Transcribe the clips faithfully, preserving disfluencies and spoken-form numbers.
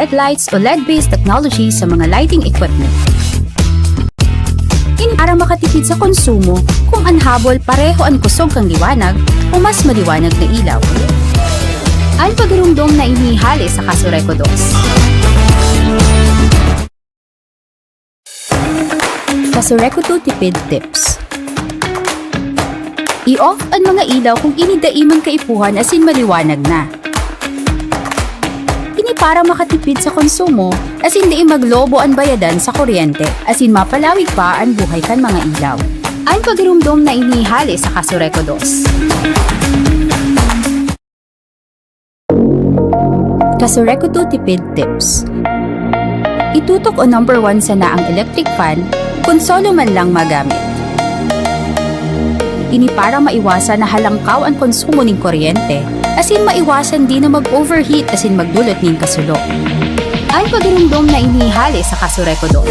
L E D lights o L E D-based technology sa mga lighting equipment. Ini para makatipid sa konsumo kung an habol pareho an kusog kan liwanag o mas maliwanag na ilaw. An pagirumdom na ini hale sa Kasureco dos. Kasureco two Tipid Tips. I-off an mga ilaw kung ini dai man kaipuhan asin maliwanag na. Ini para makatipid sa konsumo asin dai maglobo an bayadan sa kuryente asin mapalawig pa an buhay kan mga ilaw. An pagirumdom na ini hale sa Kasureco dos. Kasureco two Tipid Tips. Itutok o number one sana ang electric fan kun solo man lang magamit. Ini para maiwasan na halangkaw an konsumo nin kuryente, asin maiwasan din na mag-overheat asin magdulot nin kasulo. An pagirumdom na ini hale sa Kasureco dos.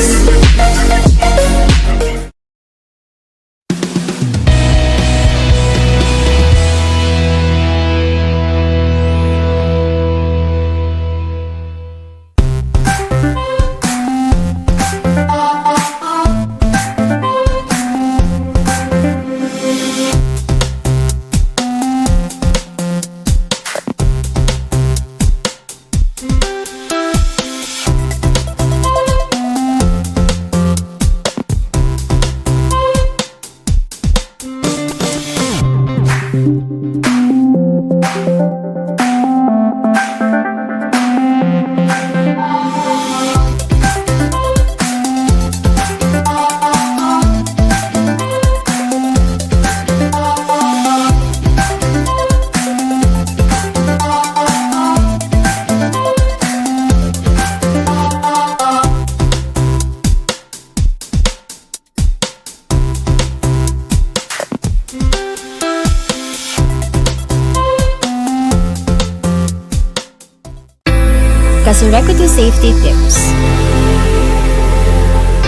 Kasureco two Safety Tips.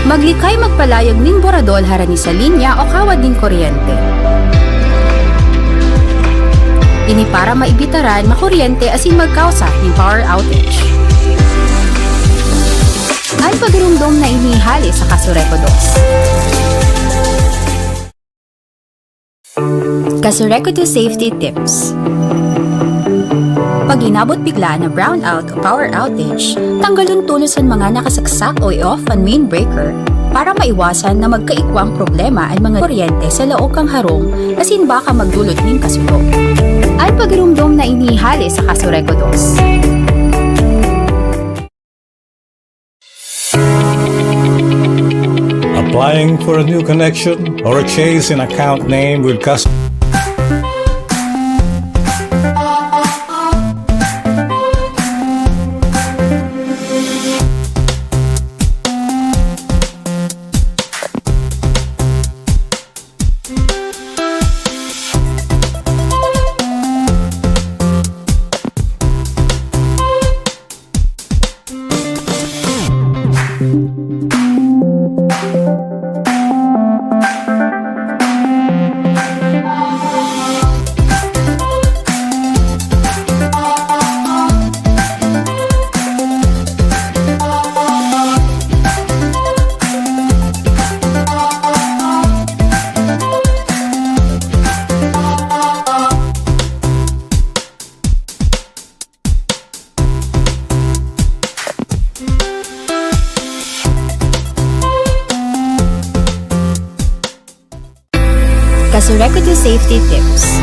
Maglikay magpalayag nin boradol harani sa linya o kawad nin kuryente. Ini para maibitaran makuryente asin magkausa nin power outage. An pagirumdom na ini hale sa Kasureco dos. Kasureco two Safety Tips. Pag inabot bigla na brownout o power outage, tanggalon tolos an mga nakasaksak o i-off an main breaker para maiwasan na magkaigwang problema an mga kuryente sa laog kan harong asin baka magdulot nin kasulo. An pagirumdom na ini hale sa Kasureco dos. Applying for a new connection or a change in account name with cus- Kasureco two Safety Tips.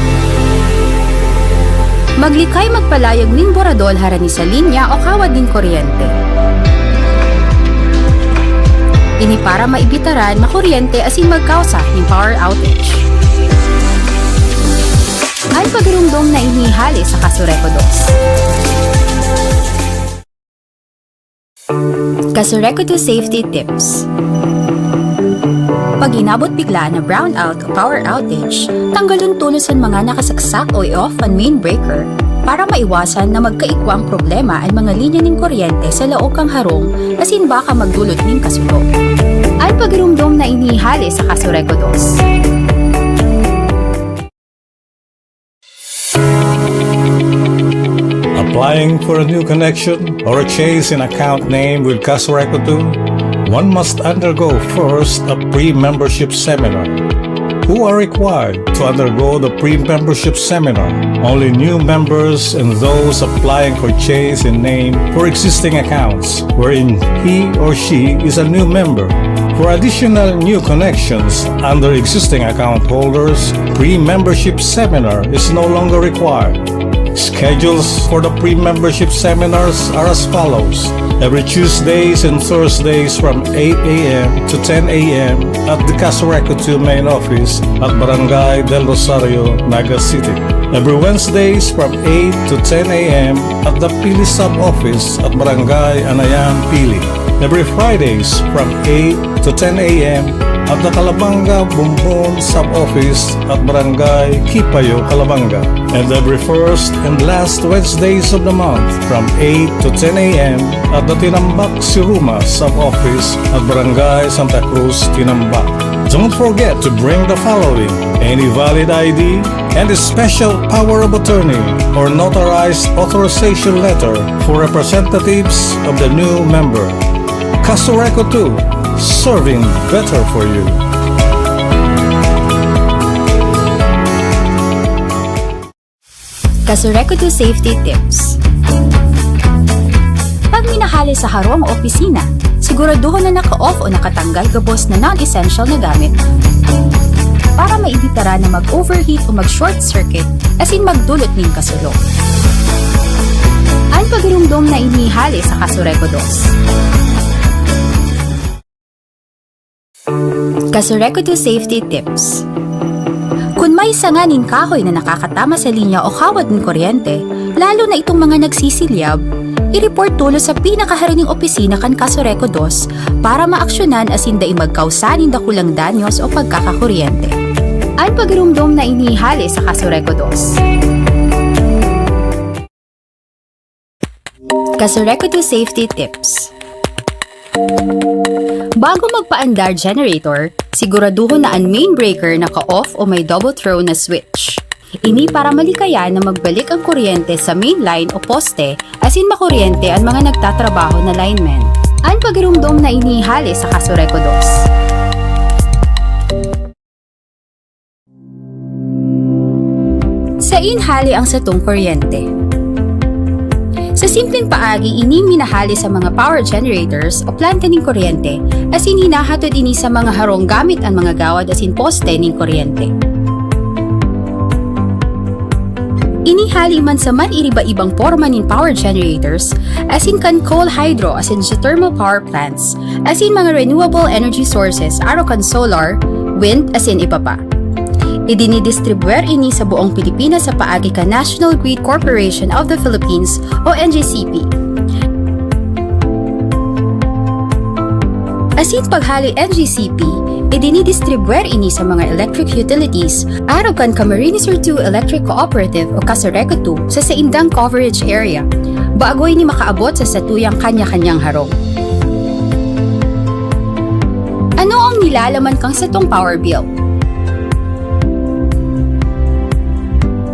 Maglikay magpalayag nin boradol harani sa linya o kawad nin kuryente. Ini para maibitaran makuryente asin magkausa nin power outage. An pagirumdom na ini hale sa Kasureco dos. Kasureco two Safety Tips. Pag inabot bigla na brownout o power outage, tanggalon tolos an mga nakasaksak o i-off an main breaker para maiwasan na magkaigwang problema an mga linya nin kuryente sa laog kan harong asin baka magdulot nin kasulo. An pagirumdom na ini hale sa Kasureco dos. Applying for a new connection or a change in account name with Casureco two, one must undergo first a pre-membership seminar. Who are required to undergo the pre-membership seminar? Only new members and those applying for change in name for existing accounts wherein he or she is a new member. For additional new connections under existing account holders, pre-membership seminar is no longer required. Schedules for the pre-membership seminars are as follows. Every Tuesdays and Thursdays from eight a m to ten a m at the Casureco two main office at Barangay Del Rosario, Naga City. Every Wednesdays from eight to ten a m at the Pili Sub-Office at Barangay Anayan, Pili. Every Fridays from eight to ten a m at the Calabanga Bumbon Sub-Office at Barangay Kipayo, Calabanga. And every first and last Wednesdays of the month from eight to ten a m at the Tinambac Siruma Sub-Office at Barangay Santa Cruz, Tinambac. Don't forget to bring the following: any valid I D and a special power of attorney or notarized authorization letter for representatives of the new member. Casureco two, serving better for you. Casureco two Safety Tips. Pag minahali sa harong o opisina, siguraduhon na naka-off o nakatanggal gabos na non-essential na gamit. Para maibitara na mag-overheat o mag-short circuit, asin magdulot nin kasulok. An pagirumdom na inihali sa Casureco dos. Casureco two Safety Tips. Kun may sanga nin kahoy na nakakatama sa linya o kawad nin kuryente, lalo na itong mga nagsisilyab, i-report tolos sa pinakaharining opisina kan Casureco dos para maaksyonan asin dai magkausa nin dakulang danyos o pagkakakuryente. An pagirumdom na inihali sa Casureco dos. Casureco two Safety Tips. Bago magpaandar generator, siguraduhon na an main breaker naka-off o may double throw na switch. Ini para malikayan na magbalik ang kuryente sa main line o poste, asin makuryente an mga nagtatrabaho na linemen. An pagirumdom na inihali sa Casureco dos. Sain hali ang satong kuryente? Sa simpleng paagi, ini minahali sa mga power generators o planta nin kuryente, asin hinahatod ini sa mga harong gamit an mga gawad asin poste nin kuryente. Ini hali man sa man-iriba-ibang porma nin power generators, asin kan coal, hydro, asin geothermal power plants, asin mga renewable energy sources, arog kan solar, wind, asin iba pa. Idinidistribwer ini sa buong Pilipinas sa paagi kan National Grid Corporation of the Philippines o N G C P. Asin paghali N G C P, idinidistribwer ini sa mga electric utilities, arog kan Camarines Sur two Electric Cooperative o Casureco two sa saindang coverage area, bago ini makaabot sa satuyang kanya-kanyang harong. Ano ang nilalaman kan satong power bill?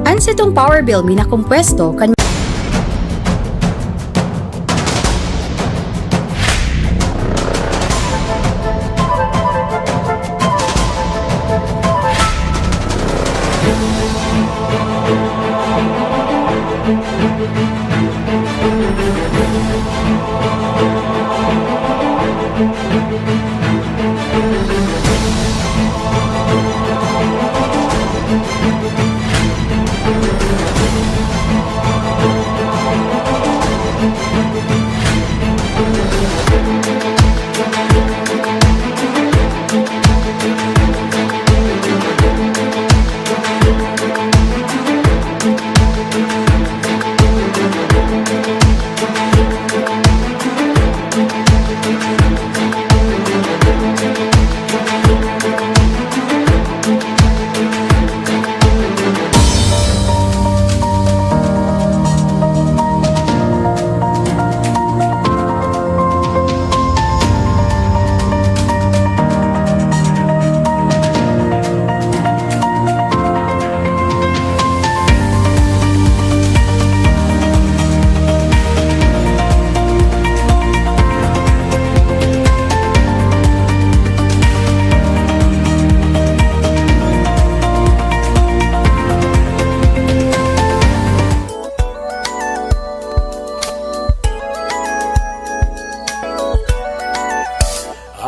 An satong power bill minakompuesto kan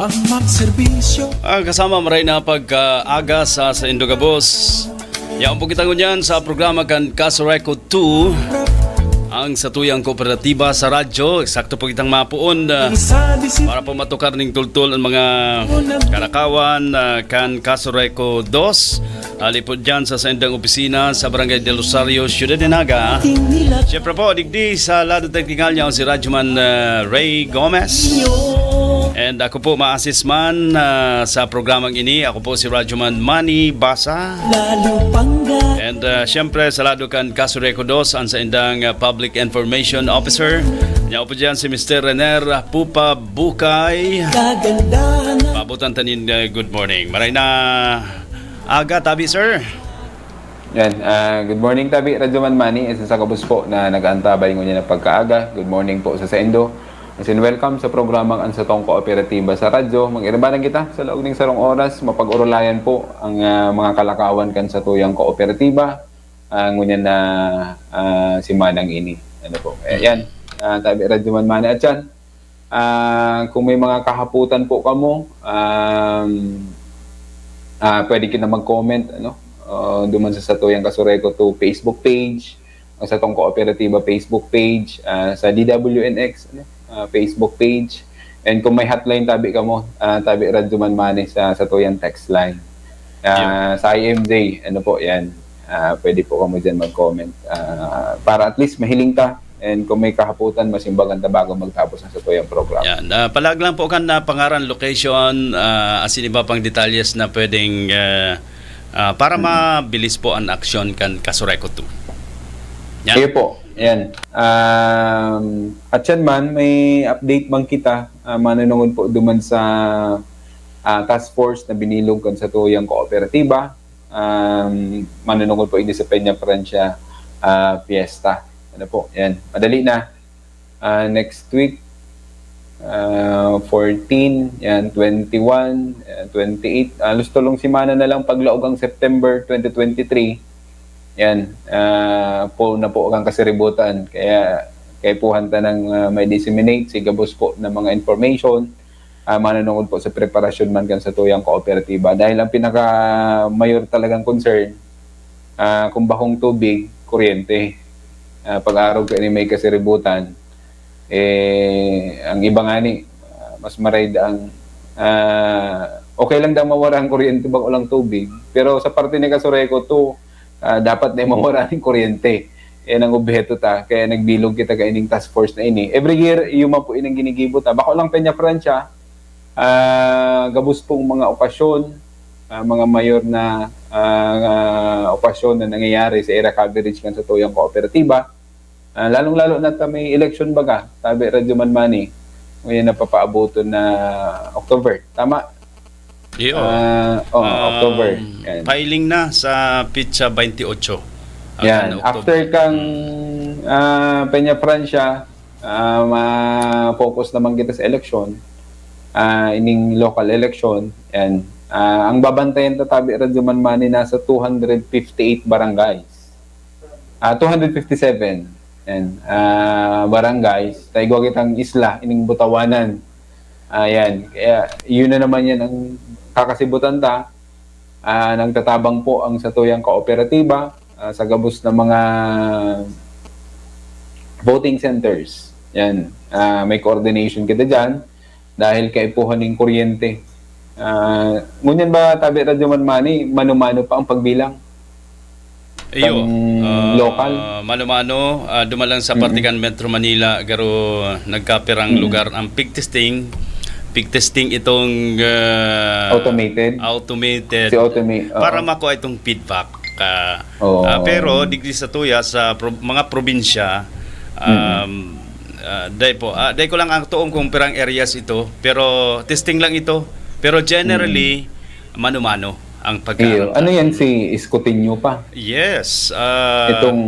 Magserbisyo. Ah, kasama maray na pagkaaga sa saindo gabos. Yaon po kita ngunyan sa programa kan Kasureko two, ang satuyang kooperatiba sa radyo. Eksakto po kitang mapuon, ah, para po matukar ning tultol ang mga kalakawan, ah, kan Kasureko dos. Ali po dyan sa saindang opisina sa Barangay del Rosario, Ciudad de Naga. Siyempre po, digdi sa lado teknikal niya si Radyoman, ah, Ray Gomez. And ako po, ma-assist man, ah, sa programang ini. Ako po si Radyoman Manny Basa. Lalo pangga. And, ah, siyempre, sa lado kan Kasureko dos, ang saindang, ah, Public Information Officer. Niya po dyan si Mister Rener Pupa Bukay. Kagandahan na. Pabutan tanin, ah, good morning. Maray na aga, tabi, sir. Yan. Ah, good morning, tabi, Radyoman Manny. Isa sa kabos po na nag-aantabay ngunyan na pagkaaga. Good morning po sa saindo. As in, welcome sa programang Ang Satong Kooperatiba sa Radyo. Mag-iribanan kita sa laog ning sarong oras. Mapag-orolayan po ang, ah, mga kalakawan kan satuyang kooperatiba, ah, ngunyan na, ah, simanang ini. Ano po? Ayan. Ah, tabi, Radyoman Manny. At yan, ah, kung may mga kahaputan po kamo, um, ah, pwede kita mag-comment, ano? Ah, duman sa satuyang Kasureko two Facebook page, ang satong kooperatiba Facebook page, ah, sa D W N X, ano? Ah, Facebook page. And kung may hotline, tabi kamo, ah, tabi Radyoman Manny sa satuyang text line. Ah, sa I M J, ano po, yan. Ah, pwede po kamo dyan mag-comment. Ah, para at least mahiling ta. And kung may kahaputan, masimbagan ta bago magtapos ang satuyang programa. Yan. Ah, palaag lang po kan, ah, pangaran, location, ah, asin iba pang detalyes na pwedeng, ah, ah, para mabilis po ang aksyon kan Kasureko two. Yan. Iyo po. Yan. Um, at yan man, may update man kita, ah, manunungod po duman sa, ah, task force na binilog kan satuyang kooperatiba. Um, manunungod po ini sa Peña Francia, ah, Fiesta. Ano po? Yan. Madali na. Ah, next week, ah, fourteen, yan, twenty-one, yan, twenty-eight. Halos tolong semana na lang paglaog ang September twenty twenty-three. Yan, ah, po na po ang kasiributan. Kaya kaipuhan ta ng, ah, may disseminate, si gabos po ng mga information, ah, manunungod po sa preparasyon man kan satuyang kooperatiba. Dahil ang pinaka-mayor talagang concern, ah, kung bakong tubig, kuryente. Ah, pag-arog kaini may kasiributan, eh, ang iba ngani, ah, mas maray daang, ah, okay lang daang mawara ang kuryente, bako lang tubig. Pero sa parte ni Kasureko two, ah, dapat na mawara ang kuryente. Yan ang obheto ta, kaya nagbilog kita kaining task force na ini. Every year, iyo man po inang ginigibo ta. Bako lang Peña Francia, ah, gabos pong mga okasyon, ah, mga mayor na, ah, okasyon na nangyayari sa ira coverage kan satuyang kooperatiba. Ah, lalong-lalo na ta may election baga, tabi Radyoman Manny, ngayon napapaaboton na October. Tama? Iyo. Ah, oh, Um, October. Yan. Filing na sa petsa twenty-eight. Yan. Akan October. After kang, ah, Peña Francia, ah, ma-focus naman kita sa election, ah, ining local election. Yan. Ah, ang babantayan ta, tabi Radyoman Manny, nasa two hundred fifty-eight barangays. Ah, two hundred fifty-seven. Yan. Ah, barangays. Ta igwa kitang isla, ining Butawanan. Ayan. Kaya, yun na naman yan ang kakasibutan ta. Ah, nagtatabang po ang satuyang kooperatiba, ah, sa gabos na mga voting centers. Yan. Ah, may coordination kita dyan dahil kaipuhan ning kuryente. Ah, ngunyan ba, tabi Radyoman Manny, mano-mano pa ang pagbilang? Iyo, Kan ah, local? Mano-mano, ah, duman lang sa Mm-mm. parte kan Metro Manila, garo nagkapirang Mm-mm. lugar ang pig testing. Pig testing itong, ah, Automated? automated Si automa-, oo. para makuha itong feedback. Ah, Oo. ah, pero digdi sa tuya, sa pro-, mga probinsya, Mm-mm. um, ah, dai po, ah, dai ko lang ang tuong kung pirang areas ito, pero testing lang ito. Pero generally, Mm-mm. mano-mano ang pagka- Iyo. Ano yan, si Escoteño pa? Yes. Ah, Itong,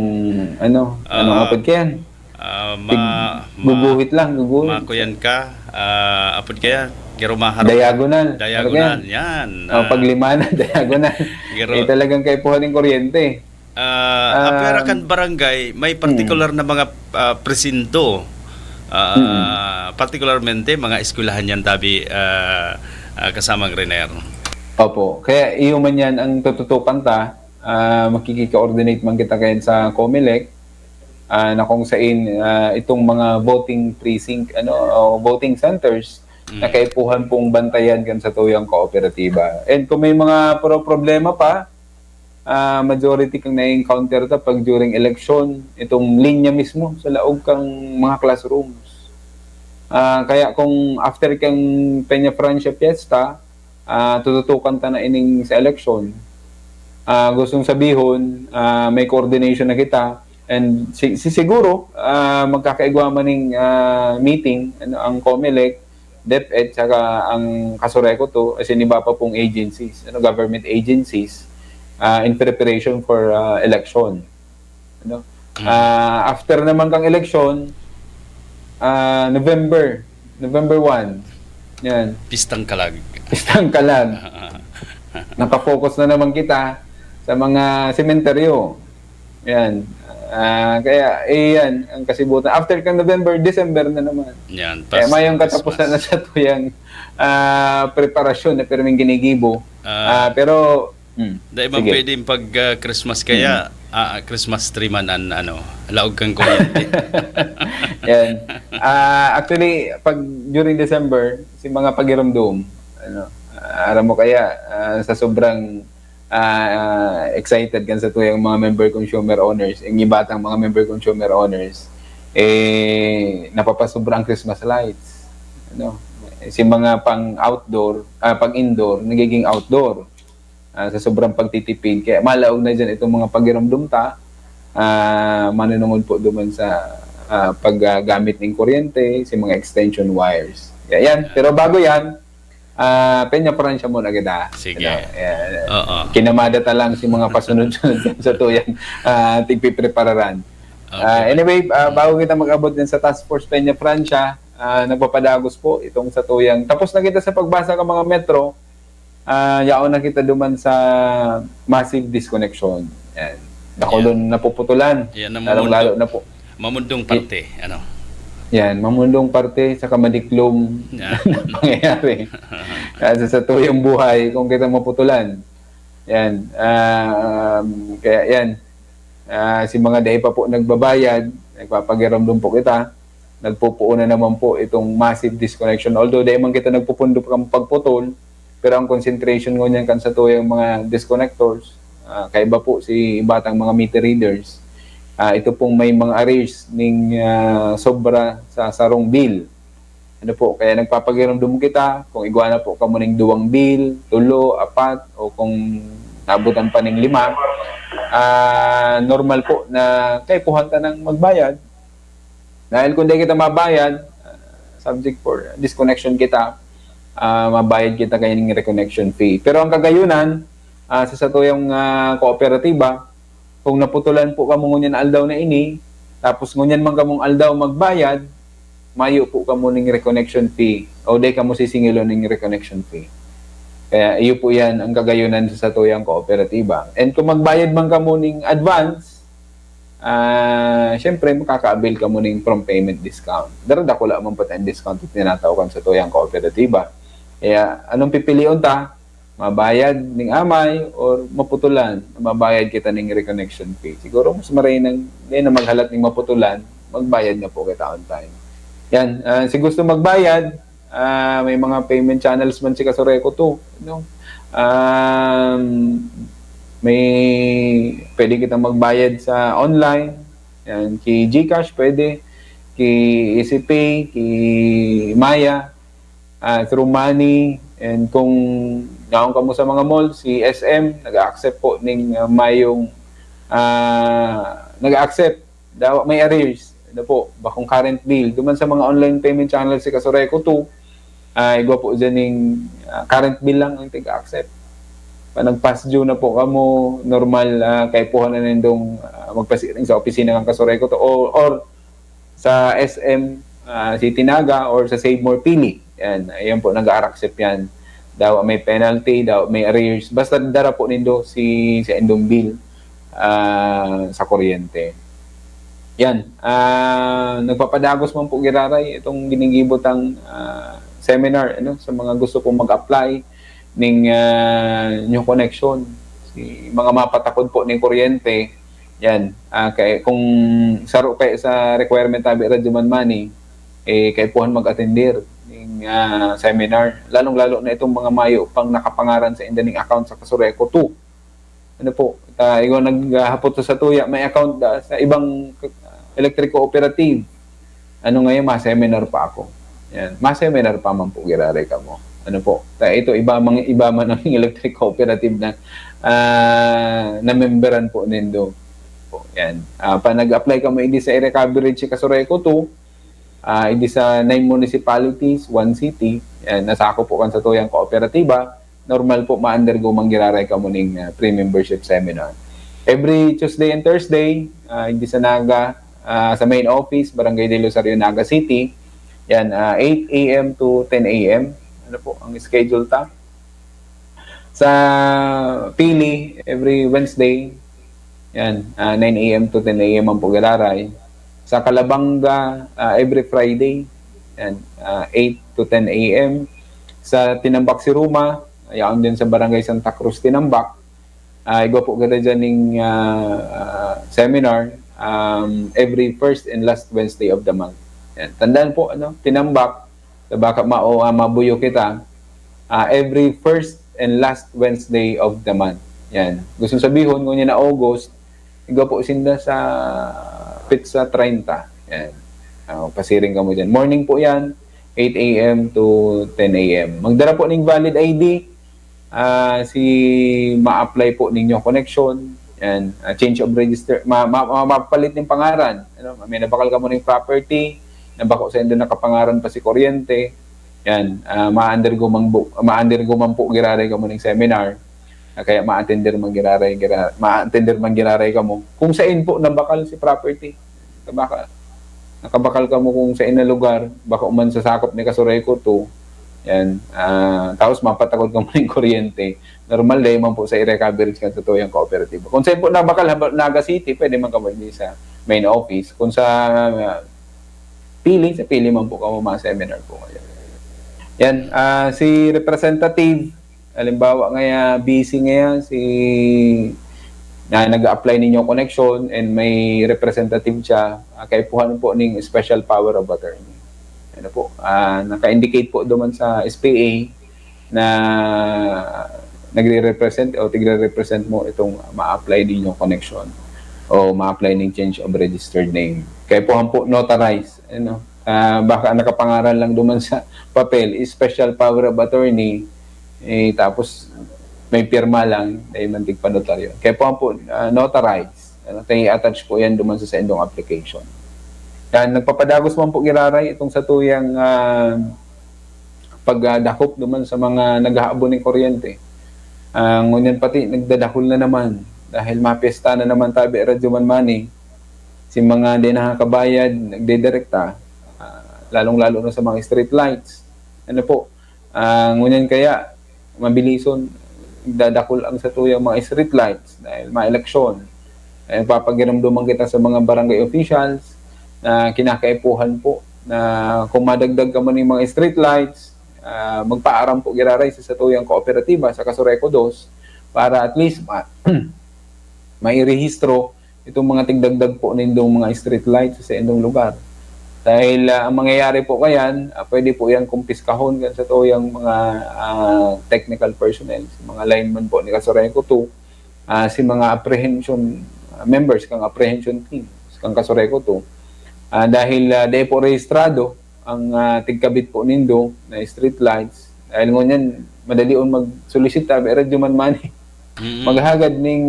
ano, ano ah, apod kaya? Ah, ma-, Tig-, ma-, guguhit lang, guguhit. makuyan ka, ah, apod kaya, garo maharap. Diagonal. Diagonal, Ano kaya? yan. Oh, Ah, paglima na, diagonal. garo- Eh, talagang kaipuhan ng kuryente. Ah, Ah, apera kan barangay, may Mm. partikular na mga, ah, presinto. Ah, Mm. particularmente mga eskwelahan yan, tabi, ah, ah, kasamang Riner. Opo. Kaya iyo man yan ang tututukan ta, ah, makikika-coordinate man kita kayan sa Comelec, ah, na kung sain, ah, itong mga voting precinct, ano, o voting centers, Mm. na kaipuhan pong bantayan kan satuyang kooperatiba. And kung may mga pro-, problema pa, ah, majority kang na-encounter ta pag during election, itong linya mismo sa laog kang mga classrooms. Ah, kaya kung after kang Peña Francia Fiesta, ah, tututukan ta na ining sa election. Ah, gustong sabihon, ah, may coordination na kita. And si, si siguro, ah, magkakaigwa man ning, ah, meeting, ano, ang Comelec, DepEd, saka ang Casureco to, as in iba pa pong agencies, ano, government agencies, ah, in preparation for, ah, election. Ano? Mm. Ah, after naman kang election, ah, November, November one. Yan. Pistang kalag. Pistang kalag. Nakafocus na naman kita sa mga sementeryo. Yan. Ah, kaya, eh, yan, ang kasibutan. After kang November, December na naman. Yan, Kaya pas- mayong katapusan na Christmas. Sa tuyang, ah, preparasyon na pirming ginigibo. Ah, Ah, pero, hmm, Dahil man sige. Pwedeng pag ah, Christmas kaya, ah, Christmas tree man an ano, laog kang kuryente. Yan. Ah, actually, pag during December, si mga pagirumdom, ano, ah, aram mo kaya, ah, sa sobrang, ah, excited kan sa tuyang mga member consumer owners, yung iba tang mga member consumer owners, eh, napapasobra ang Christmas lights. Ano? Si mga pang outdoor, ah, pang indoor, nagiging outdoor. Ah, sa sobrang pagtitipid. Kaya malaog na dyan itong mga pagirumdom ta, ah, manunungod po duman sa, ah, paggamit ng kuryente, sa mga extension wires. Kaya yan. Pero bago yan, ah, Peña Francia muna kita. Sige. Ano, yan. Oo. Kinamada ta lang si mga pasunod-sunod yan sa tuyang, ah, tigpiprepararan. Okay. Ah, anyway, ah, bago kita mag-abot din sa Task Force Peña Francia, ah, nagpapadagos po itong sa tuyang. Tapos na kita sa pagbasa ng mga metro, ah, yaon na kita duman sa massive disconnection. Yan. Dakulon napuputulan. Yan ang Lalong-lalo mamundo. Na po. Mamundong parte, ano. Yan, mamundong parte sa kamadiklom Yan. Pangyayari. Kasi sa tuyong buhay, kung kita maputulan. Yan. Ah, um, kaya yan. Ah, si mga dai pa po nagbabayad, nagpapagiramdom po kita. Nagpupuo na naman po itong massive disconnection. Although dai man kita nagpupundo pa pagputol, pero ang concentration ngunyan kan sa tuyang mga disconnectors, ah, kaiba po si iba tang mga meter readers. Ah, ito pong may mga arrears ning, ah, sobra sa sarong bill. Ano po, kaya nagpapagiramdom kita, kung igwa na po kamo ning duwang bill, tulo, apat, o kung naabutan pa ning lima, ah, normal po na kaipuhan ta nang magbayad. Dahil kung di kita mabayad, ah, subject for disconnection kita, ah, mabayad kita kaning reconnection fee. Pero ang kagayunan, ah, sa satuyang, ah, kooperatiba, kung naputulan po kamo ngunyan aldaw na ini, tapos ngunyan man kamong aldaw magbayad, mayo po kamo ning reconnection fee o di kamo sisingilon ning reconnection fee. Kaya iyo po yan ang kagayunan sa satuyang kooperatiba. And kung magbayad man kamo ning advance, ah, syempre, makaka-avail kamo ning prompt payment discount. Daradakula man po tayong discount na tinatao kan satuyang kooperatiba. Kaya, anong pipilion ta? Mabayad ning amay or maputulan? Mabayad kita ning reconnection fee. Siguro mas maray nang, di na maghalat ning maputulan, magbayad na po kita on time. Yan, ah, si gusto magbayad, ah, may mga payment channels man si Casureco to, no? Um, may pwede kitang magbayad sa online, yan, ki GCash pwede, ki EasyPay, ki Maya, ah, through money, and kung naon kamo sa mga mall, si SM, nag-accept po ning, ah, mayong, ah, nag-accept, dawa may arrears, ano po, bakong current bill. Duman sa mga online payment channel si Casureco to, ah, igwa po dyan ning, ah, current bill lang ang tig-accept. Pag nag-past due na po kamo, normal, ah, kaipuhan na nindong, ah, magpasiring sa opisina ng Casureco to, or, or sa SM, ah, City Naga or sa Save More Pili. Yan, ayan po, nag-aaraksip yan. Daw may penalty, daw may arrears. Basta dara po nindo si, si indong bill, ah, sa kuryente. Yan, ah, nagpapadagos man po giraray itong ginigibo tang, ah, seminar, ano, sa mga gusto pong mag-apply ning, ah, new connection. Si mga mapatakod po ning kuryente, yan, ah, kay, kung saro kay sa requirement tabi Radyo Man Money, eh, kaipuhan mag-atender ning, ah, seminar. Lalong-lalo na itong mga mayo pang nakapangaran sa inda ning account sa Kasureco two. Ano po, ah, igwa naghahapot sa satuya, may account da sa ibang electric cooperative. Ano ngayon, ma-seminar pa ako. Yan, ma-seminar pa man po giraray kamo. Ano po, ta ito iba, mga iba man ang electric cooperative na, ah, na memberan po nindo. Po, yan. Ah, pa nag-apply kamo, hindi sa recovery si Kasureco two, ah, hindi sa nine municipalities, one city, yan, nasako po kan satuyang kooperatiba, normal po ma-undergo man giraray kamo ning, ah, pre-membership seminar. Every Tuesday and Thursday, ah, hindi sa Naga, ah, sa main office, Barangay del Rosario, Naga City, yan, ah, eight a m to ten a m. Ano po ang schedule ta? Sa Pili, every Wednesday, yan, ah, nine a m to ten a m ang pag-araray. Sa Calabanga, ah, every Friday, yan, ah, eight to ten a m. Sa Tinambac, Siruma, yaon din sa Barangay Santa Cruz, Tinambac, ah, igwa po kita dyan ning, ah, ah, seminar, um, every first and last Wednesday of the month. Yan. Tandaan po, ano, Tinambac, sa baka mao, ah, mabuyo kita, ah, every first and last Wednesday of the month. Yan. Gusto sabihon, ngunyan na August, igwa po sinda sa petsa treinta. Yan. Ah, pasiring kamo dyan. Morning po yan, eight a m to ten a m. Magdara po ning valid I D, ah, si ma-apply po ninyo connection, yan, ah, change of register, ma-, ma-, ma-, mapalit ning pangaran. Ano, may nabakal kamo ning property, nabako sa indo nakapangaran pa si kuryente, yan, ah, ma-undergo man bu-, ma-undergo man po giraray kamo ning seminar. Ah, kaya ma-attender man giraray, gira-, ma-attender man giraray kamo. Kung sain po nabakal si property, kabaka, nakabakal kamo kung sain na lugar, bako man sa sakop ni Kasureco two, yan, ah, tapos mapatakod kamo ning kuryente, normal, dai man po sa i-recovery kan satuyang kooperatiba. Kung sain po nabakal, haba-, Naga City, pwede man kamo ini sa main office. Kung sa, ah, Pili, sa Pili man po kamo, mga seminar po ngayon. Yan, ah, si representative, halimbawa ngaya, busy ngaya, si, na nag-a-apply ninyo connection and may representative siya, ah, kaipuhan po ning special power of attorney. Ano po, ah, naka-indicate po duman sa S P A na nagre-represent o tigre-represent mo itong ma-apply ninyo connection o ma-apply ning change of registered name. Kaipuhan po notarize, ano, ah, baka nakapangaran lang duman sa papel, special power of attorney, eh, tapos may pirma lang, dai man tigpanotaryo. Kaipuhan po, ah, notarize. Ano, tayo i-attach po yan duman sa saindong application. Yan, nagpapadagos man po giraray itong satuyang, ah, pagdakop duman sa mga naghahabon ning kuryente. Ah, ngunyan pati nagdadakul na naman dahil mapiyesta na naman tabi Radyo Man Money, si mga di nakakabayad, nagdidirekta, ah, lalong-lalo na sa mga street lights. Ano po, ah, ngunyan kaya mabilison, nagdadakul ang satuyang mga street lights dahil maeleksyon. Ay, nagpapakiramdaman kita sa mga barangay officials na kinakaipuhan po na kung madagdag ka man yung mga street lights, ah, magpaaram po giraray sa satuyang kooperatiba sa Kasureco dos para at least ma-, mairehistro itong mga tigdagdag po nindong mga street lights sa indong lugar. Dahil, ah, ang mangyayari po kayan, ah, pwede po yan kumpiskahon kan satuyang mga, ah, technical personnel, mga lineman po ni Kasureco two, ah, si mga apprehension, ah, members kang apprehension team, kang Kasureco two. Ah, dahil, ah, di po rehistrado ang, ah, tigkabit po nindo na street lights. Dahil ngunyan, madali on mag-solicit, tabi, Radyo Man Money. Mm. Maghagad ning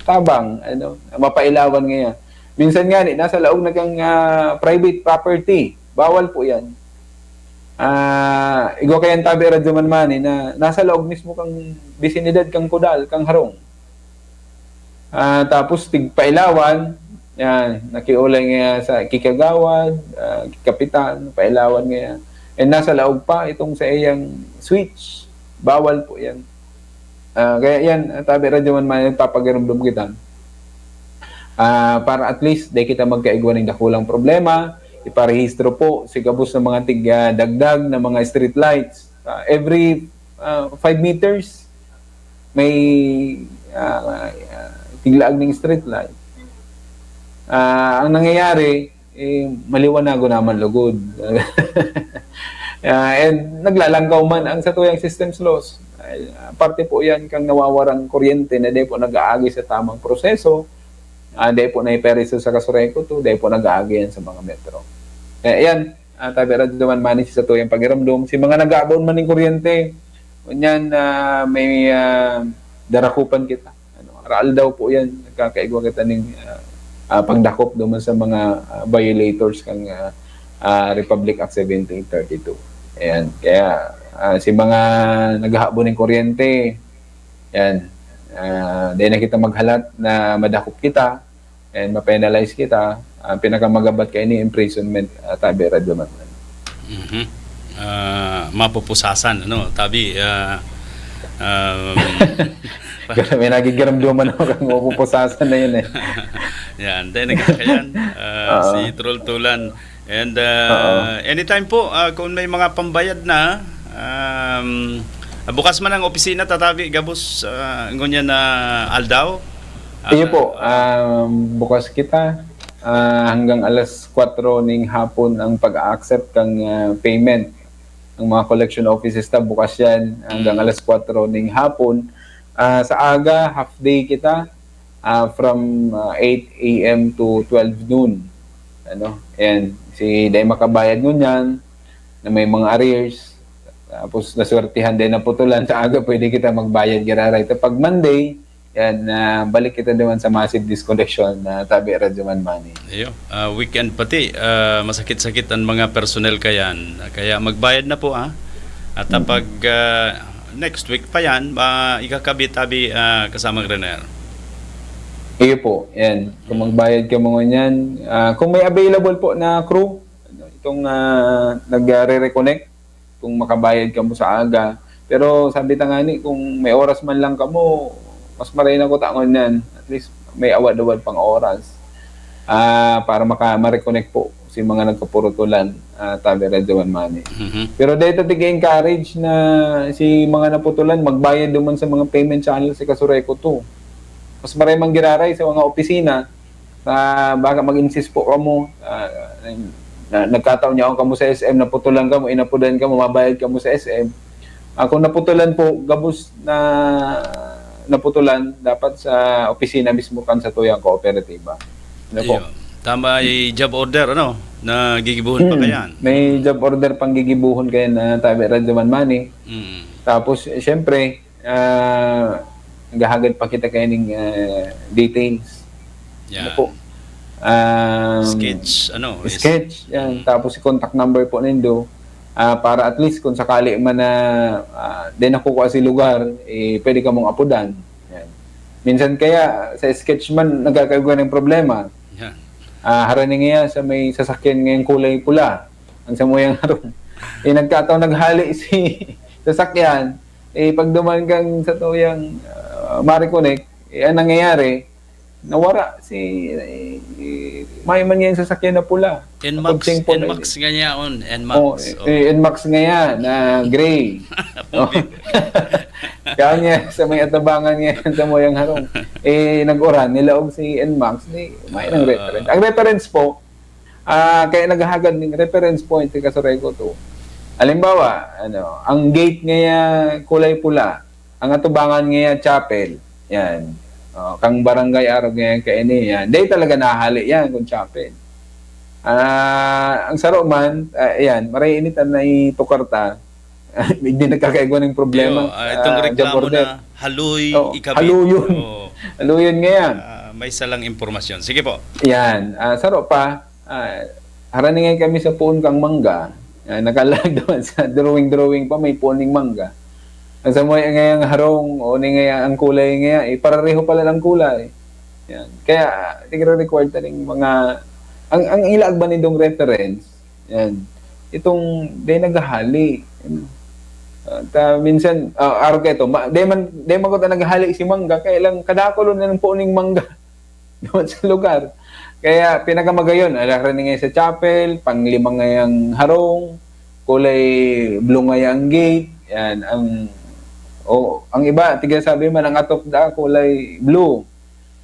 tabang, ano, mapailawan ngaya. Minsan nga ni, nasa laog na kang, ah, private property. Bawal po yan. Ah, igwa kayan tabi, Radyo Man Money, na nasa laog mismo kang bisinidad, kang kudal, kang harong. Ah, tapos tigpailawan, yan, nakiulay nga sa kikagawad, ah, kikapitan, pailawan nga yan. And nasa laog pa itong sa iyang switch, bawal po yan. Ah, kaya yan, ah, tabi Radyo Man Money, nagpapagarumdum kita. Ah, para at least, di kita magkaigwa ning dakulang problema, iparehistro po si gabos na mga tig-, ah, dagdag na mga street lights. Ah, every, ah, five meters, may, ah, ah, tiglaag ning street light. Ah, ang nangyayari, eh, maliwanagon naman lugod. Ah, and naglalangkaw man ang satuyang system's loss. Ay, ah, parte po yan kang nawawarang kuryente na di po nag-aagi sa tamang proseso, ah, di po naipereso sa Kasureco two, di po nag-aagi yan sa mga metro. Kaya yan, ah, tabi Radyo Man Mani, si satuyang pagiramdom, si mga nag-aabon man ning kuryente, ngunyan, ah, may, ah, darakupan kita. Ano, aral daw po yan, nagkakaigwa kita ning, ah, ah, pagdakop duman sa mga, ah, violators kang, ah, ah, Republic Act seventeen thirty-two. Ayan, kaya, ah, si mga naghahabon ning kuryente, yan, ah, di na kita maghalat na madakop kita and ma-penalize kita. Ang pinakamagabat kaini, imprisonment, ah, tabi Radyo Man. Mhm. Ah, mapupusasan, ano, tabi, ah, um, Grabe, nagigiramdoman ako kang mapupusasan na yun eh. Yan, dahil nagkakayan, ah, Oo. Si Troll Tulan. And, ah, anytime po, ah, kung may mga pambayad na, um, bukas man ang opisina, tatabi, gabos, ah, ngunyan na aldaw. Ah, Iyo po, um, bukas kita, ah, hanggang alas kwatro ning hapon ang pag-a-accept kang, ah, payment. Ang mga collection offices ta, bukas yan hanggang Mm. alas kwatro ning hapon. Ah, sa aga, half day kita, ah, from, ah, eight a m to twelve noon. Ano? And si dai makabayad ngunyan, na may mga arrears, tapos naswertihan din naputulan sa aga, pwede kita magbayad giraray. Pag Monday, yan, ah, balik kita naman sa massive disconnection na tabi Radyo Man Mani. Iyo, ah, weekend pati, ah, masakit-sakit ang mga personnel kayan. Kaya magbayad na po, ah. At ah, pag ah, next week pa yan, ma ikakabit abi, ah, kasamang Renel. Iyo po, yan. Kung magbayad ka mga niyan, ah, kung may available po na crew, ano, itong ah, nagre-reconnect, kung makabayad ka mo sa aga. Pero sabi ta nga ni, kung may oras man lang kamo, mas maray na ko tangon yan. At least, may awad-awad pang oras, ah, para maka-, ma-reconnect po si mga nagkapurutulan, ah, tabi Radyo Man Mani. Mhm. Pero dito tig-encourage na si mga naputulan, magbayad duman sa mga payment channel si Kasureco two. Mas maray man giraray sa mga opisina, na baka mag-insist po kamo, ah, na, nagkataon niya kamo sa S M, naputulan kamo, inapudan kamo, mabayad kamo sa S M. Ah, kung naputulan po, gabos na naputulan, dapat sa opisina mismo kan sa tuyang kooperatiba. Ano po? Iyo. Tama, may job order, ano, na gigibuhon pa Hmm, kayan. May job order pang gigibuhon kayan na tabi Radyo Man Mani. Mm. Tapos, eh, siyempre, ah, naghahagad pa kita kaning, ah, details. Ano Yan. po? Ah, Sketch, ano, is- Sketch, yan. Mm. Tapos, si contact number po nindo. Ah, para at least, kung sakali man na, ah, di nakukuha si lugar, eh, pwede ka mong apudan. Yan. Minsan kaya, sa sketch man, nagkakaigwa ng problema. Yan. Ah, harani nga sa may sasakyan ngayong kulay pula. Ang samuyang harong. Eh, nagkataon naghali si sasakyan. Eh, pag duman kang sa tuyang, ah, ma-reconnect, eh, ang nangyayari, nawara si, eh, may man yan sasakyan na pula. Nmax, Napagsing po na Nmax nga niya on, Nmax. Oh, Oh. eh, Nmax nga yan, na gray. Oh. Kaya niya, sa may atabangan niya, sa moyang harong. Eh, nag-uran, nilaog si Nmax, di, may nang reference. Ang reference po, ah, kaya naghahagad ng reference point si Kasureco two. Halimbawa, ano, ang gate niya kulay pula, ang atubangan niya chapel. Yan. Oh, kang barangay arog ngayon kaini, yan. Di talaga nahali yan kung chapel. Ah, ang saro man, ah, ayan, maray init ang naitukar ta. Hindi nagkakaigwa ng problema. Yo, ah, itong Ah, reklamo job order. Na haloy Oh, ikabit. haluyon. Oo. Haluyon ngayon. Ah, may isa lang impormasyon. Sige po. Yan. Ah, saro pa, ah, harani ngayon kami sa puon kang mangga. Ah, nakalag naman sa drawing-drawing pa, may puon ng mangga. Ang sa mga ngayang harong, o ni ngayang ang kulay ngaya, eh, parareho pala ng kulay. Yan. Kaya, ah, tigre-required ta ning mga, ang, ang ilaag ba nindong reference, yan. Itong, di naghahali. Yan. Ah, ta, minsan, ah, araw ka ito, ma, di man, di man ko ta naghahali si mangga, kaya lang, kadakulo na ng puon ng mangga. duman sa lugar. Kaya pinakamagayon, ala, rin nga sa chapel, panglima ngayang harong, kulay blue ngayang gate, yan, ang, o, ang iba, tiga sabi man, ang atop da, kulay blue.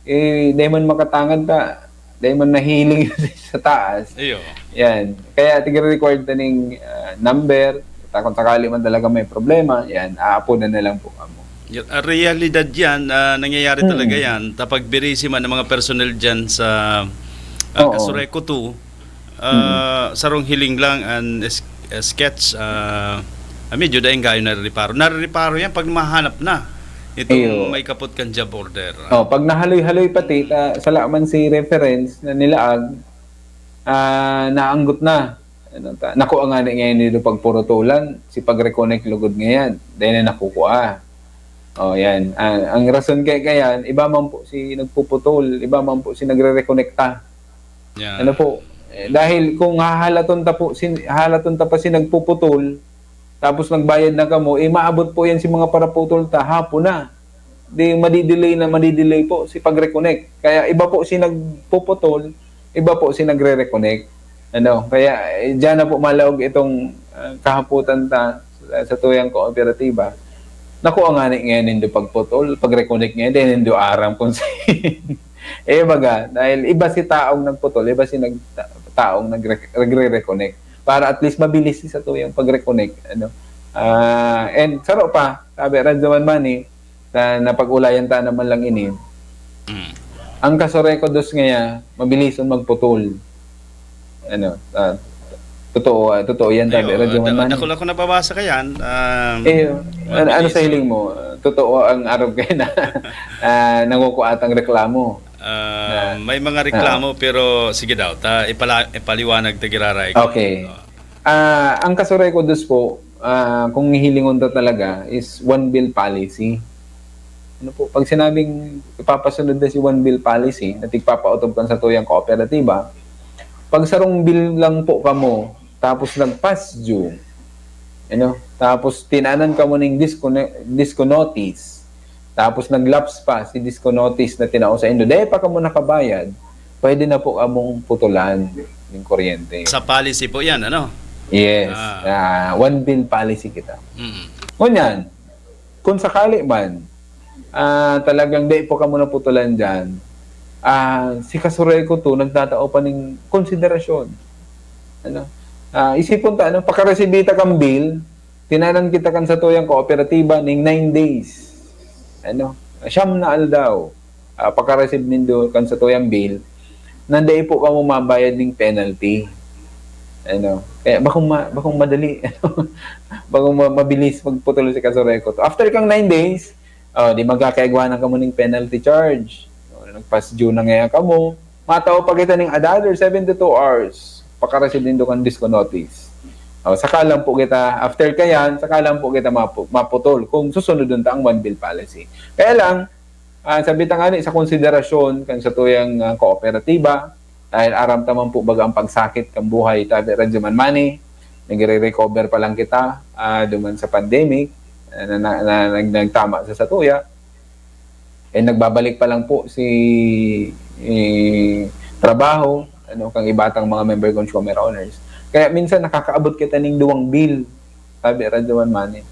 Eh, dahil man makatangad ta, dahil man nahiling sa taas. Iyo. Yan. Kaya tigre-record na ning ah, number. Ta kung sakali man talaga may problema, yan, aapodan na lang po kamo. Y- ah, Realidad yan, ah, nangyayari Mm. talaga yan. Tapagbirisi man ng mga personnel dyan sa uh, Oo. Casureco two, ah, sarong hiling lang and es- eh, sketch, ah, ah, medyo daing gayo narireparo. Narireparo yan pag mahanap na itong Iyo. May kapot kan job order. Oh, pag nahaloy-haloy pati, ta, sala man si reference na nilaag, ah, naanggot na. Ano ta? Naku, ang ani ngayon nito pagpurutulan, si pag-reconnect lugod ngayon. Dahil na nakukuha. Oh, yan. Ah, ang rason kay kayan, iba man po si nagpuputol, iba man po si nagre-rekonekta. Yan. Ano po? Eh, dahil kung hahalaton ta po, sin, halaton ta pa si nagpuputol, tapos nagbayad na kamo, eh, maabot po yan si mga paraputol ta, hapon na. Di madidelay na, madidelay po si pag-reconnect. Kaya iba po si nagpuputol, iba po si nagre-reconnect. Ano, kaya eh, diyan na po malaog itong ah, kahaputan ta sa, sa tuyang kooperatiba. Naku, ang ani ngayon nindo pagputol, pag-reconnect ngayon, di nindo aram kung sa eh, baga, dahil iba si taong nagputol, iba si nag, taong nagre- nagre-reconnect. Para at least mabilis si sa tuyang pag-reconnect. Ano? Ah, and saro pa, sabi, Radyo Man Money, na napag-ulayan ta naman lang ini, Mm. ang Casureco dos ngaya, mabilison magputol. Ano, ah, totoo, ah, totoo yan, sabi, Ayo, Radyo Man da- Money. dakula ko nababasa kayan. Um, Eh, ano, ano sa mabilis. hiling mo? Totoo ang arog kayo na ah, nangukuha tang reklamo. Ah, may mga reklamo pero sige daw, ta ipala, ipaliwanag ta giraray. Okay. Ah, ang Casureco dos po, ah, kung hihilingon ta talaga is one bill policy. Ano po, pag sinabing ipapasunod na si one bill policy na tigpapautob kan sa tuyang kooperatiba, pag sarong bill lang po kamo, tapos nag-past due, ano, tapos tinanan kamo ning disco, disco notice, tapos nag-lapse pa si disco notice na tinao sa indo, dahil pa kamo nakabayad, pwede na po kamong putulan ng kuryente. Sa policy po yan, ano? Yes. Ah. Ah, one bill policy kita. Mm. Ngunyan, kung sakali man, ah, talagang di po kamo naputulan dyan, ah, si Casureco two nagtatao pa ning konsiderasyon. Ano? Ah, isipon ta, ano, pakaresibita kang bill, tinanan kita kan sa tuyang kooperatiba ning nine days. Ano? Siyam na aldaw. Ah, pakareceive nindo kan sa tuyang bill, nandai po kamo mabayad ning penalty. Ano? Kaya bakong, ma, bakong madali, bakong ma, mabilis magputol si Casureco two. After kang nine days, oh, di magkakaigwanan kamo ning penalty charge. Oh, nag-past due na ngaya kamo. Matao pa kita ning another seventy-two hours. Pakareceive nindo kan disco notice. Oh, saka lang po kita, after kayan, saka lang po kita mapu- maputol kung susunodon ta ang one bill policy. Kaya lang, ah, sabi ta nga ni, sa konsiderasyon kan sa tuyang ah, kooperatiba, dahil aram ta man po baga ang pagsakit kan buhay, tabi Radyo Man Money, nagre-recover pa lang kita ah, duman sa pandemic, ah, na, na, na, nag- nagtama sa satuya. Eh, nagbabalik pa lang po si eh, trabaho, ano, kang ibatang mga member consumer owners. Kaya minsan nakakaabot kita ning duwang bill, sabi Radyo Man Money.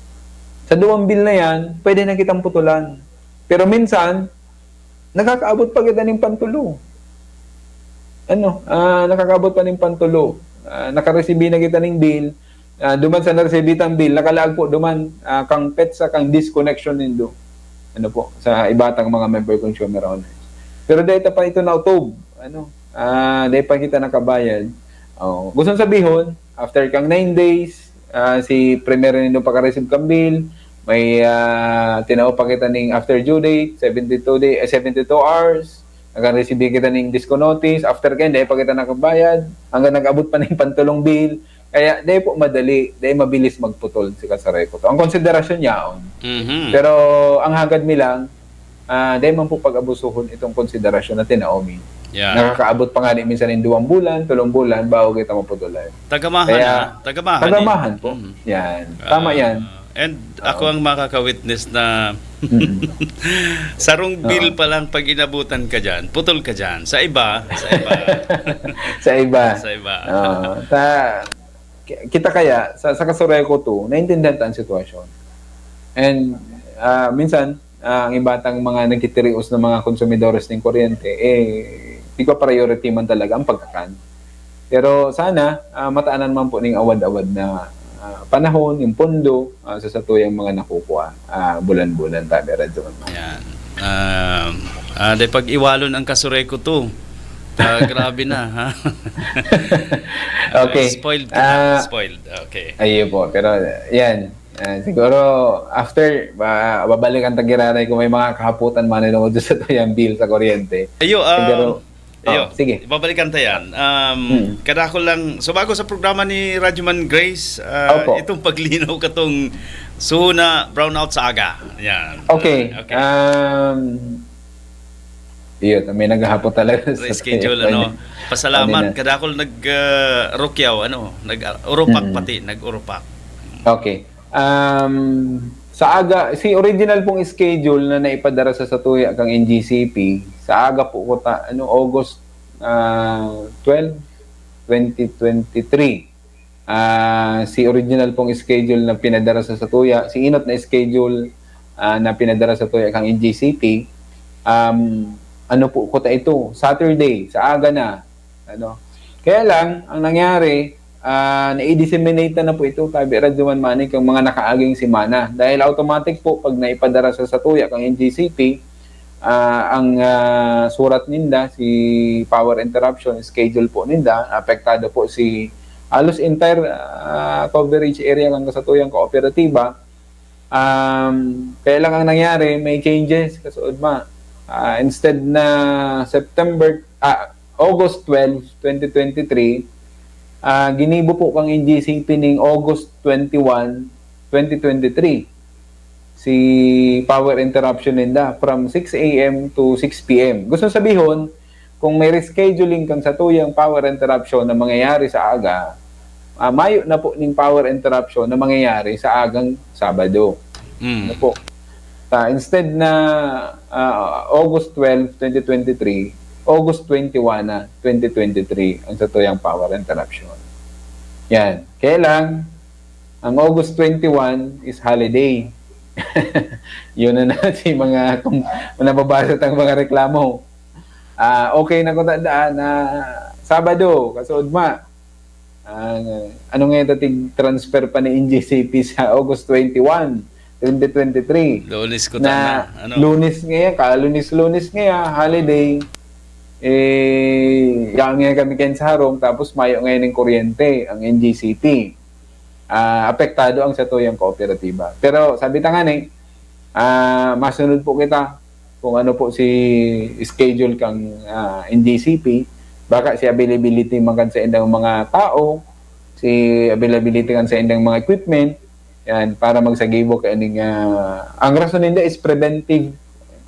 Sa duwang bill na yan, pwede na kitang putulan. Pero minsan, nakakaabot pa kita ning pantulo. Ano, ah, nakakaabot pa ning pantulo. Ah, nakaresibi na kita ning bill. Ah, duman sa naresibitang bill, nakalaag po duman ah, kang petsa kang disconnection nindo. Ano po, sa ibatang mga member consumer owners. Pero dahil pa ito na utob, ano, ah, dahil pa kita nakabayad. Oh, gusto sabihon, after kang nine days, ah, si primero nindo pakareceive kang bill, may ah, tinao pa kita ning after due date, seventy-two day, eh, seventy-two hours, nakareceive kita ning disco notice, after kayo, dahil pa kita nakabayad, hanggang nag-abot pa ning pantulong bill, kaya dahil po madali, dahil mabilis magputol si Casureco two. Ang konsiderasyon niya, Mhm. pero ang hagad mi lang, ah, dahil man po pag-abusuhon itong konsiderasyon na tinao mi. Yeah. Nakakaabot pa nga di minsan yung duwang bulan, tulong bulan, bago kita maputulan. Tagamahan Kaya, na. Tagamahan. Tagamahan eh. po. Mhm. Yan. Tama Ah, yan. And ako ang makaka-witness na sarong bill pa lang, pag inabutan ka dyan, putol ka dyan. Sa iba, sa iba. Sa iba. Sa iba. Oo. Ta, ki- kita kaya, sa, sa Kasureco two, naintindihan ta ang sitwasyon. And ah, minsan, ah, ang iba tang mga nagtitirios na mga konsumidores ning kuryente, eh, tigwa priority man talaga ang pagkakan. Pero sana, ah, mataanan man po ning awad-awad na ah, panahon, yung pondo, ah, sa satuyang mga nakukuha, ah, bulan-bulan, tabi, Radyo Man. Yan. Um, ah, de pag-iwalon ang Kasureco two. Ah, grabe na, ha? Okay. Spoiled ka Ah, na. Spoiled. Okay. Ayun po. Pero, yan. Ah, siguro, after, ba, babalikan ta giraray kung may mga kahapotan man nung sa tuyang bill sa kuryente. Ayo, um, Siguro, ayo, oh, sige. Ibabalikan ta yan. Um, Hmm. Kadakol lang, so bago sa programa ni Radyo Man Grace, ah, Opo. Itong paglinaw katong suho na brownout sa aga. Yan. Okay. Okay. Um, yun, may naghahapon talaga sa Reschedule, sa- ano. Pasalamat. kanina. Kadakol nag ah, rukyaw, ano, nag-urupak Mm. pati, nag-urupak. Okay. Um, sa aga, si original pong schedule na naipadara sa satuya kang N G C P, sa aga po ko ta, ano, August ah, twelve, twenty twenty-three. Ah, si original pong schedule na pinadara sa satuya, si inot na schedule ah, na pinadara sa tuya kang N G C P, um, ano po ko ta ito? Saturday, sa aga na. Ano? Kaya lang, ang nangyari, ah, na-disseminate na, na po ito, tabi Radyo Man Manik, ang mga nakaaging semana. Dahil automatic po, pag naipadara sa satuya kang N G C P, ah, ang ah, surat ninda, si power interruption schedule po ninda, apektado po si halos entire ah, coverage area kan kasatuyang kooperatiba. Um, kaya lang ang nangyari, may changes, kasuod ma. Ah, instead na September, ah, August twelve, twenty twenty-three, ah, ginibo po kang N G C P ning August twenty-one, twenty twenty-three. Si power interruption ninda from six A M to six P M. Gusto sabihon, kung may rescheduling kang satuyang power interruption na mangyayari sa aga, ah, mayo na po ning power interruption na mangyayari sa agang Sabado. Mm. Ano po? Ah, instead na ah, August twelve, twenty twenty-three, August twenty-one na, twenty twenty-three, ang satuyang power interruption. Yan. Kaya lang, ang August twenty-one is holiday. Yun na na si mga, kung nababasa tang mga reklamo. Ah, okay na ko tandaan na Sabado, kasuod ma. Ah, ano ngayon, tatig transfer pa ni N G C P sa August twenty-one, twenty twenty-three. Lunes ko Na tama. Ano? Lunes ngayon, kalunes-lunes ngayon, holiday. Eh, yan ngayon kami kayan sa harong, tapos mayo ngayon ng kuryente ang N G C P. Ah, apektado ang satuyang kooperatiba. Pero sabi ta nga ni, ah, masunod po kita kung ano po si schedule kang ah, N G C P. Baka si availability man kan sa indang mga tao, si availability kan sa indang mga equipment, yan, para magsagibo kaining ah, ang rason ninda is preventive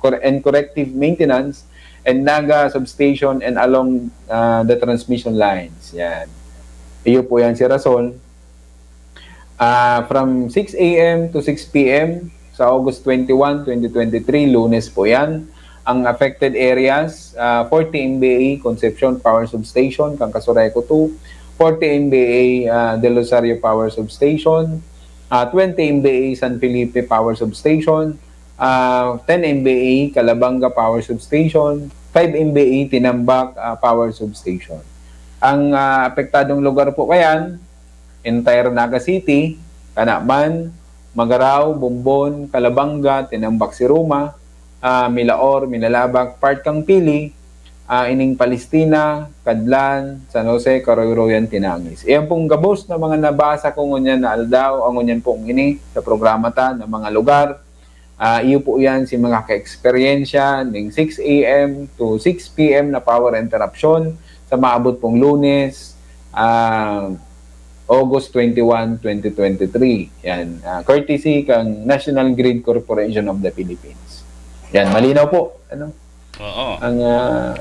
cor- and corrective maintenance and Naga substation and along ah, the transmission lines. Yan. Iyo po yan si rason. Ah, from six A M to six P M sa August twenty-one, twenty twenty-three, Lunes po yan. Ang affected areas, ah, forty M V A Concepcion Power Substation, kan Casureco two, forty M V A ah, Del Rosario Power Substation, ah, twenty M V A San Felipe Power Substation, ah, ten M V A Calabanga Power Substation, five M V A Tinambac ah, Power Substation. Ang ah, apektadong lugar po kayan, entire Naga City, Canaman, Magarao, Bombon, Calabanga, Tinambac, Siruma, ah, Milaor, Minalabac, part kang Pili, ah, ining Palestina, Cadlan, San Jose, Karoyroyan, Tinangis. Iyan pong gabos na mga nabasa ko ngunyan na aldaw, ang ngunyan pong ini sa programa ta na mga lugar. Ah, iyo po yan si mga ka-eksperyensya ning six A M to six P M na power interruption sa maabot pong Lunes, ah, August twenty-one, twenty twenty-three. Yan, ah, courtesy kang National Grid Corporation of the Philippines. Yan, malinaw po. Ano? Oo. Ang ah,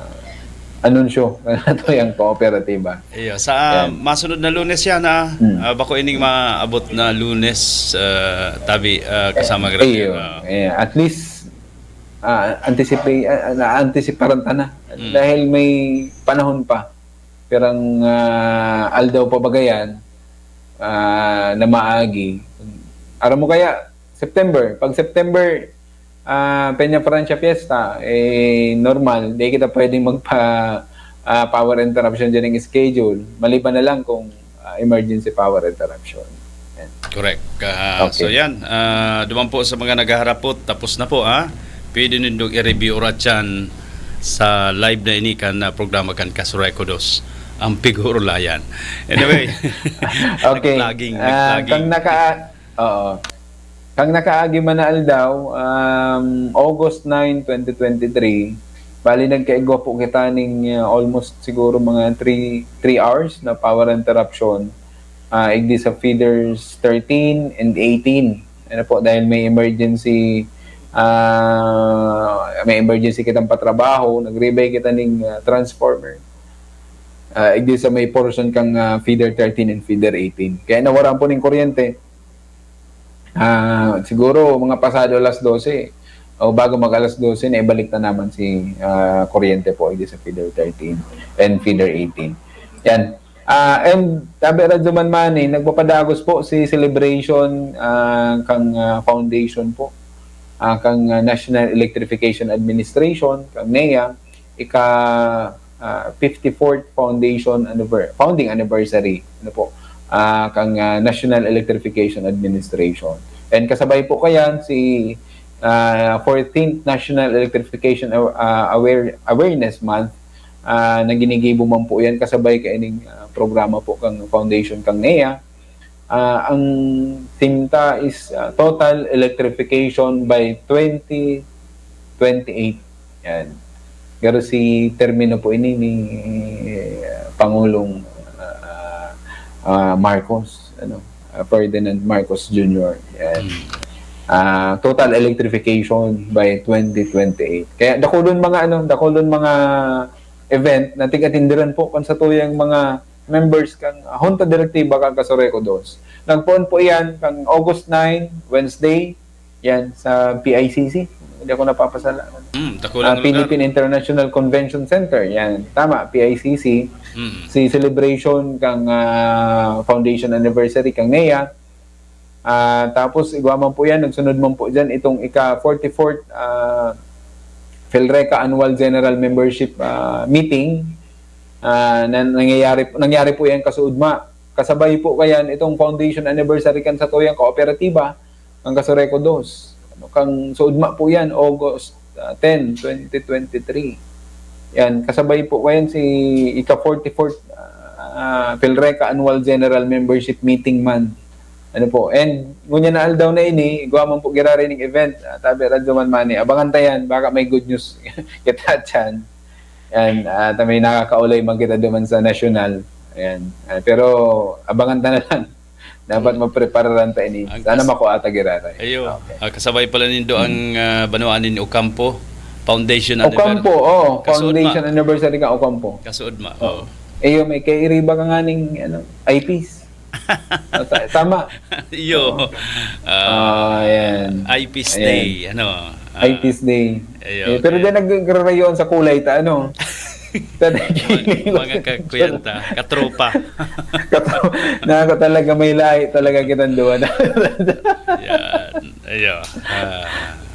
anunsyo kan satuyang kooperatiba. Iyo, sa Yan. masunod na Lunes yan, ha? Hmm. Ah, bako ining maabot na Lunes, ah, tabi, ah, kasama Gracia. Iyo. Ah, Eh, at least, ah, anticipa- ah, na-anticiparan ta na. Mm. Dahil may panahon pa. Pirang ah, aldaw pa baga yan ah, na maagi. Aram mo kaya, September. Pag September, ah, Peña Francia Fiesta, eh, normal. Di kita pwedeng magpa ah, power interruption dyan ng schedule. Maliban na lang kung ah, emergency power interruption. Yan. Correct. Ah, Okay. So yan, ah, duman po sa mga naghaharapot, tapos na po, ha? Pwede nindong i-review orat yan sa live na ini kan ah, programa kan Kasureko Dos, ang Pigurulayan. Anyway, Okay. nag-vlogging, Ah, nag-vlogging. kang naka Oo. Kang nakaagi man na aldaw, um, August nine, twenty twenty-three, bali nagkaigwa po kita ning ah, almost siguro mga three three hours na power interruption ah, igdi sa feeders thirteen and eighteen. Ano po, dahil may emergency ah, may emergency kitang patrabaho, nag-rebay kita ning ah, transformer. Ah, igdi sa may portion kang ah, feeder thirteen and feeder eighteen. Kaya nawaran po ning kuryente. Ah, siguro mga pasado alas dose o bago mag alas dose na ibalik na naman si ah, kuryente po igdi sa feeder thirteen and feeder eighteen. Yan. Ah, and tabi Radyo Manmani, nagpapadagos po si celebration ah, kang ah, foundation po ah, kang ah, National Electrification Administration, kang NEA, ika ah, fifty-fourth foundation anniver- founding anniversary, ano po, ah, kang ah, National Electrification Administration. And kasabay po kayan si ah, fourteenth National Electrification Aw- ah, Aware- Awareness Month ah, na ginigibo man po yan kasabay kaining ah, programa po kang foundation kang NEA. Ah, ang theme ta is ah, total electrification by twenty twenty-eight. Yan. Pero si termino po ini ni ah, Pangulong ah, ah, Marcos, ano, ah, Ferdinand Marcos Junior. Yan. Mm. Ah, total electrification by twenty twenty-eight. Kaya dakulon mga ano, dakulon mga event na tigatindiran po kan satuyang mga members kang ah, Junta Direktiba kan Kasureko Dos. Nagpoon po iyan kang August nine, Wednesday, yan sa P I C C. Hindi ako napapasala. Mm, Ah, dakulang lugar. Philippine International Convention Center. Yan, tama, P I C C. Mm. Si celebration kang ah, foundation anniversary kang NEA. Ah, tapos igwa man po yan, nagsunod man po dyan itong ika forty-fourth ah, PHILRECA Annual General Membership ah, Meeting ah, na nangyayari, nangyari po yan kasuudma. Kasabay po kayan itong foundation anniversary kan satuyang kooperatiba, ang Kasureko Dos. Ano, kang suudma po yan, August ah, ten, twenty twenty-three. Yan, kasabay po kayan si ika forty-fourth ah, PHILRECA Annual General Membership Meeting man. Ano po, and ngunyan na aldaw na ini, igwa man po giraray ning event, ah, tabi Radyo Manmani, abangan ta yan, baka may good news kita dyan. Yan, at may nakakaulay man kita duman sa national. Ayan. Ah, pero abangan ta na lang. Dapat maprepararan ta ini. Ang Sana kas- makuha ta giraray. Ayo, Okay. ah, kasabay pala nindo ang ah, banwaan ni Ocampo Foundation Ocampo, anniversary. Oh, Kasuod foundation ma. Anniversary ka Ocampo. Kasuod ma. Oh. Oh. Iyo, may kairiba ka nga ning ano, I Ps. Ta- Tama. Iyo. Ah, ayan. I Ps Ayan. Day, ano. ah, I Ps Day. Ayo, Eh, pero okay. Diyan nagrarayoon sa kulay ta, ano? Mga, mga kakuyan ta, katropa. Nako talaga, may lahi talaga kitang duwa na. Yan. Ayo. Ah,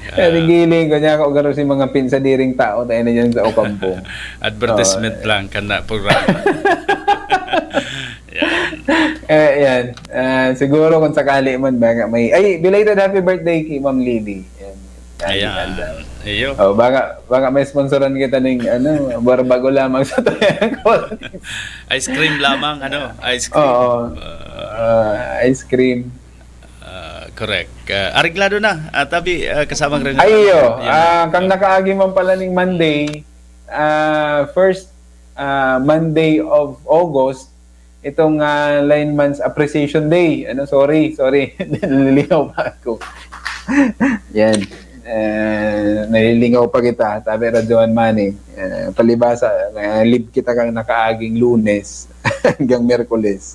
Kaya giling ko niya ako garo si mga pinsadiring tao tayo na dyan sa Ocampo. Advertisement Oo. Lang kan na programa. Yan. Eh, yan. Ah, siguro kung sakali man, baka may... Ay, belated happy birthday kay Ma'am Lily. Yan. Happy Ayan. birthday. Iyo. Oh, baka, baka may sponsoran kita ng ano, barbago lamang sa Toyang Collins. Ice cream lamang, ano? Ice cream. Oo. Ah, Ah, ice cream. ah, correct. Ah, areglado na. Ah, tabi, ah, kasamang rin. Ayo, Yan. ah, kang nakaagi man pala ning Monday, ah, first ah, Monday of August, itong ah, Lineman's Appreciation Day. Ano, sorry, sorry. Nalilinaw pa ako. Yan. Eh, nalilingaw pa kita, tabi Radyo One Money. Eh, palibasa, eh, leave kita kang nakaaging Lunes hanggang Miyerkules.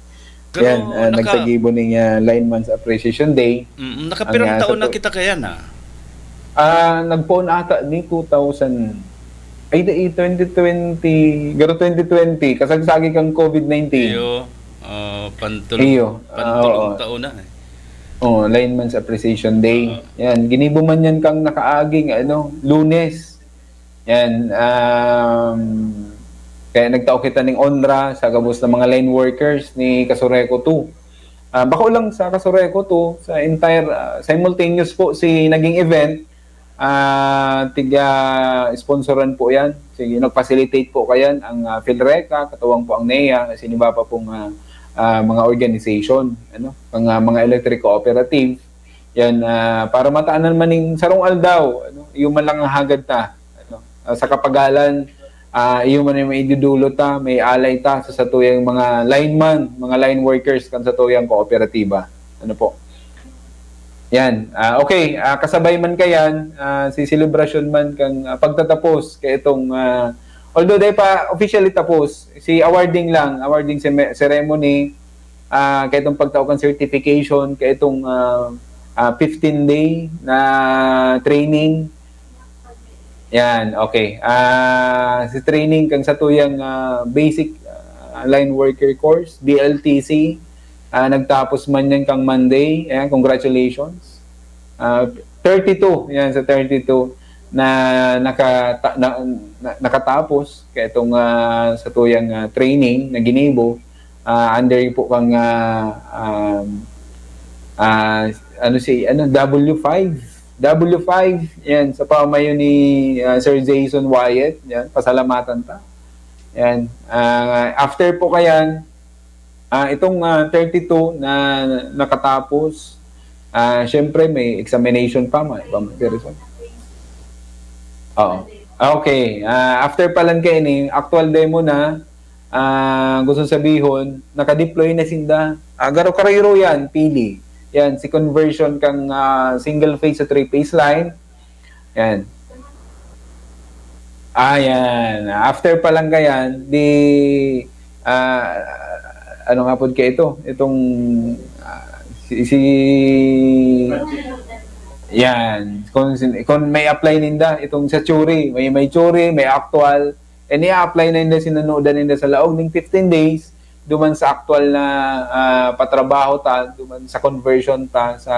Pero Yan, ah, naka- nagkagibo ning ah, Lineman's Appreciation Day. Mm, nakapirang Ang, ah, taon sa na to- kita kaya na? Ah, nagpoon ata ni two thousand, ay, di, twenty twenty, garo twenty twenty, kasagsagi kang COVID nineteen. Iyo, ah, pantulong, Iyo, ah, pantulong oo. taon na eh. Oh, Lineman's Appreciation Day. Yan, ginibo man yan kang nakaaging ano, Lunes. Yan, um, kaya nagtao kita ning onra sa gabos na mga line workers ni Kasureco two. Ah, bako lang sa Kasureco two, sa entire, ah, simultaneous po si naging event, ah, tiga sponsoran po yan. Sige, nag-facilitate po kayan ang ah, PhilReCa, katuwang po ang NEA, siniba pa pong ah, ah, mga organization, ano, ang ah, mga electric cooperative. Yan, ah, para mataanan man ning sarong aldaw, ano, iyo man lang ang hagad ta, ano, ah, sa kapagalan, ah, iyo man yung maidudulot ta, may alay ta sa satuyang mga lineman, mga line workers kan satuyang kooperatiba. Ano po? Yan. Ah, okay, ah, kasabay man kayan, ah, si selebrasyon man kang ah, pagtatapos kay itong ah, although dai pa officially tapos, si awarding lang, awarding ceme- ceremony, ah, kay itong pagtao kan certification, kay itong ah, ah, fifteen day na training. Yan, okay. Ah, si training kang satuyang ah, basic ah, line worker course, B L T C, ah, nagtapos man yan kang Monday. Ayan, congratulations. Ah, thirty-two, yan sa thirty-two na, nakata- na, na- nakatapos kay itong ah, satuyang ah, training na ginibo ah, under po kang ah, um, ah, ano si ano W five. W five, yan, sa pamayo ni ah, Sir Jason Wyatt, yan, pasalamatan ta. Yan. Ah, after po kayan, ah, itong ah, thirty-two na nakatapos, ah, syempre may examination pa, may pa Oo. Okay. Ah, after palan kaini, actual demo na, ah, gusto sabihon, nakadeploy na sinda. Ah, garo kariro yan, pili. Yan, si conversion kang ah, single phase sa three phase line. Yan. Ah, yan. After pa lang kayan, di, ah, ano nga po kaya ito? Itong, ah, si, si, yan. Kung, kung may apply ninda, itong sa theory, may, may theory, may actual, and i-apply na ninda, sinunodan ninda sa laog ning fifteen days, duman sa actual na ah, patrabaho ta, duman sa conversion ta sa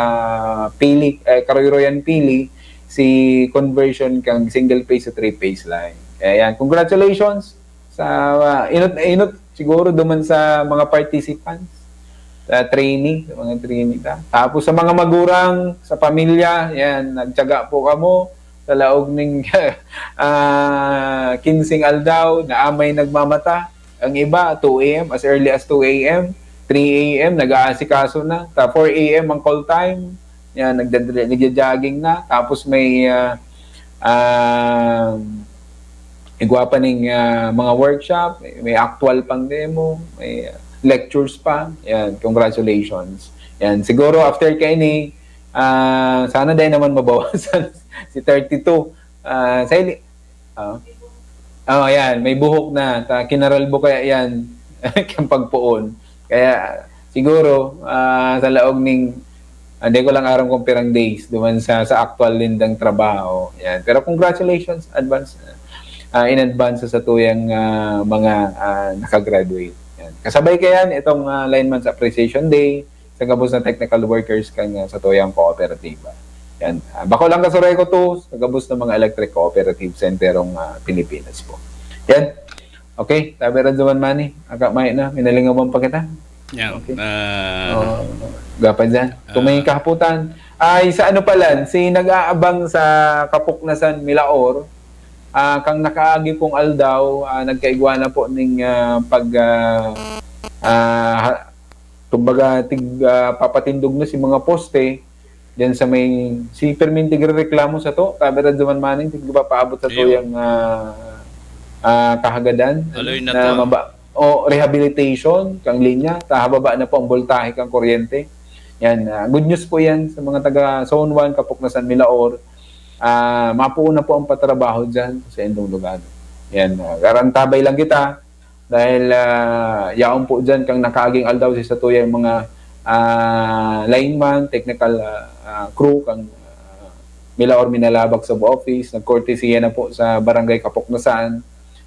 pili, eh, karoy-royan pili, si conversion kang single phase sa three phase line. Kaya yan, congratulations sa ah, inot na inot siguro duman sa mga participants sa training, sa mga training ta. Tapos sa mga magurang, sa pamilya, yan, nagtiyaga po kamo sa laog ning ah, kinseng aldaw na amay nagmamata. Ang iba, two a m, as early as two a m, three a m, nag-aasikaso na. Ta four a m ang call time. Yan, nagdadre- nagja-jogging na. Tapos may ah, ah, igwa pa ning ah, mga workshop, may, may actual pang demo, may ah, lectures pa. Yan, congratulations. Yan, siguro after kaini, ah, sana dahil naman mabawasan si thirty-two. Ah, sa ili- ah. Oh, yan, may buhok na. Ta kinaralbo kaya yan kang pagpoon. Kaya siguro ah, sa laog ning hindi ko lang aram kung pirang days duman sa sa actual nindang trabaho. Yan. Pero congratulations advance ah, in advance sa satuyang ah, mga ah, nakagraduate. Yan. Kasabay kayan itong ah, Lineman's Appreciation Day sa gabos na technical workers kan ah, satuyang kooperatiba. Yan. Ah, bako lang Kasureco two, sa gabos na mga electric cooperative sa enterong ah, Pilipinas po. Yan. Okay, tabi ra duman Manny. Aka may na, minalingawan pa kita. Yan. Okay. Ah, Oh, gapa dyan. Kung may kahaputan, ay sa ano pala, si nag-aabang sa Kapuknasan, Milaor, ah, kang nakaagi pong aldaw, ah, nagkaigwa na po ning ah, pag ah, ah, ha- kumbaga tig ah, papatindog na si mga poste diyan sa may si Permin tigrereklamo sa to, tabi ra duman Manny, tig papaabot sa to Ayun. yung ah, ah, kahagadan Aloy na na to. maba- o rehabilitation kang linya, tahababa na po ang voltahe kang kuryente. Yan, ah, good news po yan sa mga taga Zone one, Kapuknasan, Milaor. ah, mapuon na po ang patrabaho diyan sa indong lugar. Yan, ah, garantabay lang kita dahil, ah, yaon po diyan kang nakaaging aldaw si satuyang mga, ah, lineman, technical, ah, ah, crew kang, ah, Milaor Minalabag Sub Office, nagkortesiya na po sa Barangay Kapoknasan,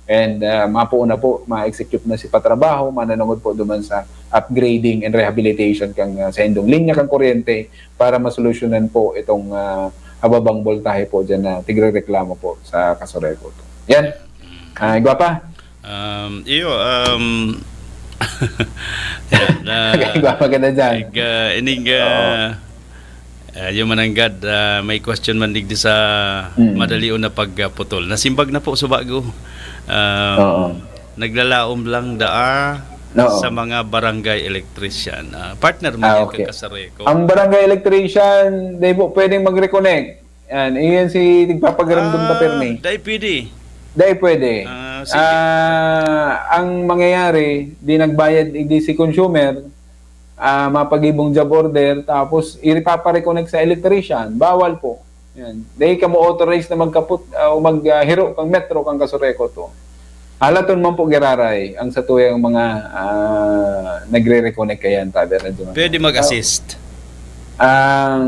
and, ah, mapuon na po, ma-execute na si patrabaho, mananungod po duman sa upgrading and rehabilitation kang, ah, sa indong linya kang kuryente para masolusyonan po itong, ah, hababang boltahe po diyan na tigrereklamo po sa Casureco. Yan. Ah, igwa pa? Um, iyo, um, yan, ah, Igwa pa ka na dyan. Ig-, ah, ining, Oo. ah, ah, yung mananggad, ah, may question man digdi sa Mm. madalion na pagputol. Nasimbag na po sa bago. Ah, Oo. naglalaom lang daa Oo. sa mga barangay electrician. Ah, partner mo Ah, yan okay. kang Casureco. Ang barangay electrician, di po pwedeng mag-reconnect. Yan, iyan si nagpapagaramdam ka, Ah, Permi. Dai pwede. Dai pwede. Ah, sige. Ah, ang mangyayari, di nagbayad, di si consumer, ah, mapagibong job order, tapos iripapareconnect sa electrician. Bawal po. Yan. Dai kamo authorized na magkaput, ah, o mag, ah, hiro kang metro kang Casureco to. Halaton man po giraray ang satuyang mga, ah, nagre-reconnect kayan, Tabi Radyo Man. Pwede mag-assist. Ah,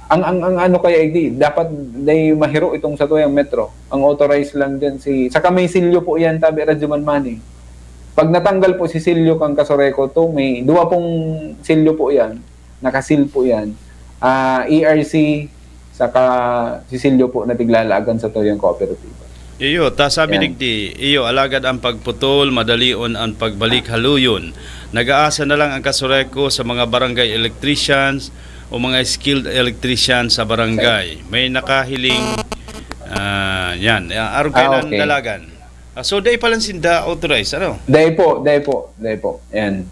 ang, ang, ang ano kaya, di, dapat dai mahiro itong satuyang metro. Ang authorized lang dyan si, saka may silyo po yan, Tabi Radyo Man Manny. Pag natanggal po si silyo kang Casureco to, may duwa pong silyo po yan, nakasil po yan. Ah, E R C, saka si silyo po na tiglalaagan sa tuyang kooperatiba. Iyo, ta sabi Yan. digdi, iyo, alagad ang pagputol, madalion ang pagbalik haluyon. Nag-aasa na lang ang Casureco sa mga barangay electricians o mga skilled electrician sa barangay. May nakahiling, ah, yan. Ah, arog kayo Ah, ng okay. dalagan. Ah, so, dai pa lang sinda authorized, ano? Dai po, dai po, dai po. Yan.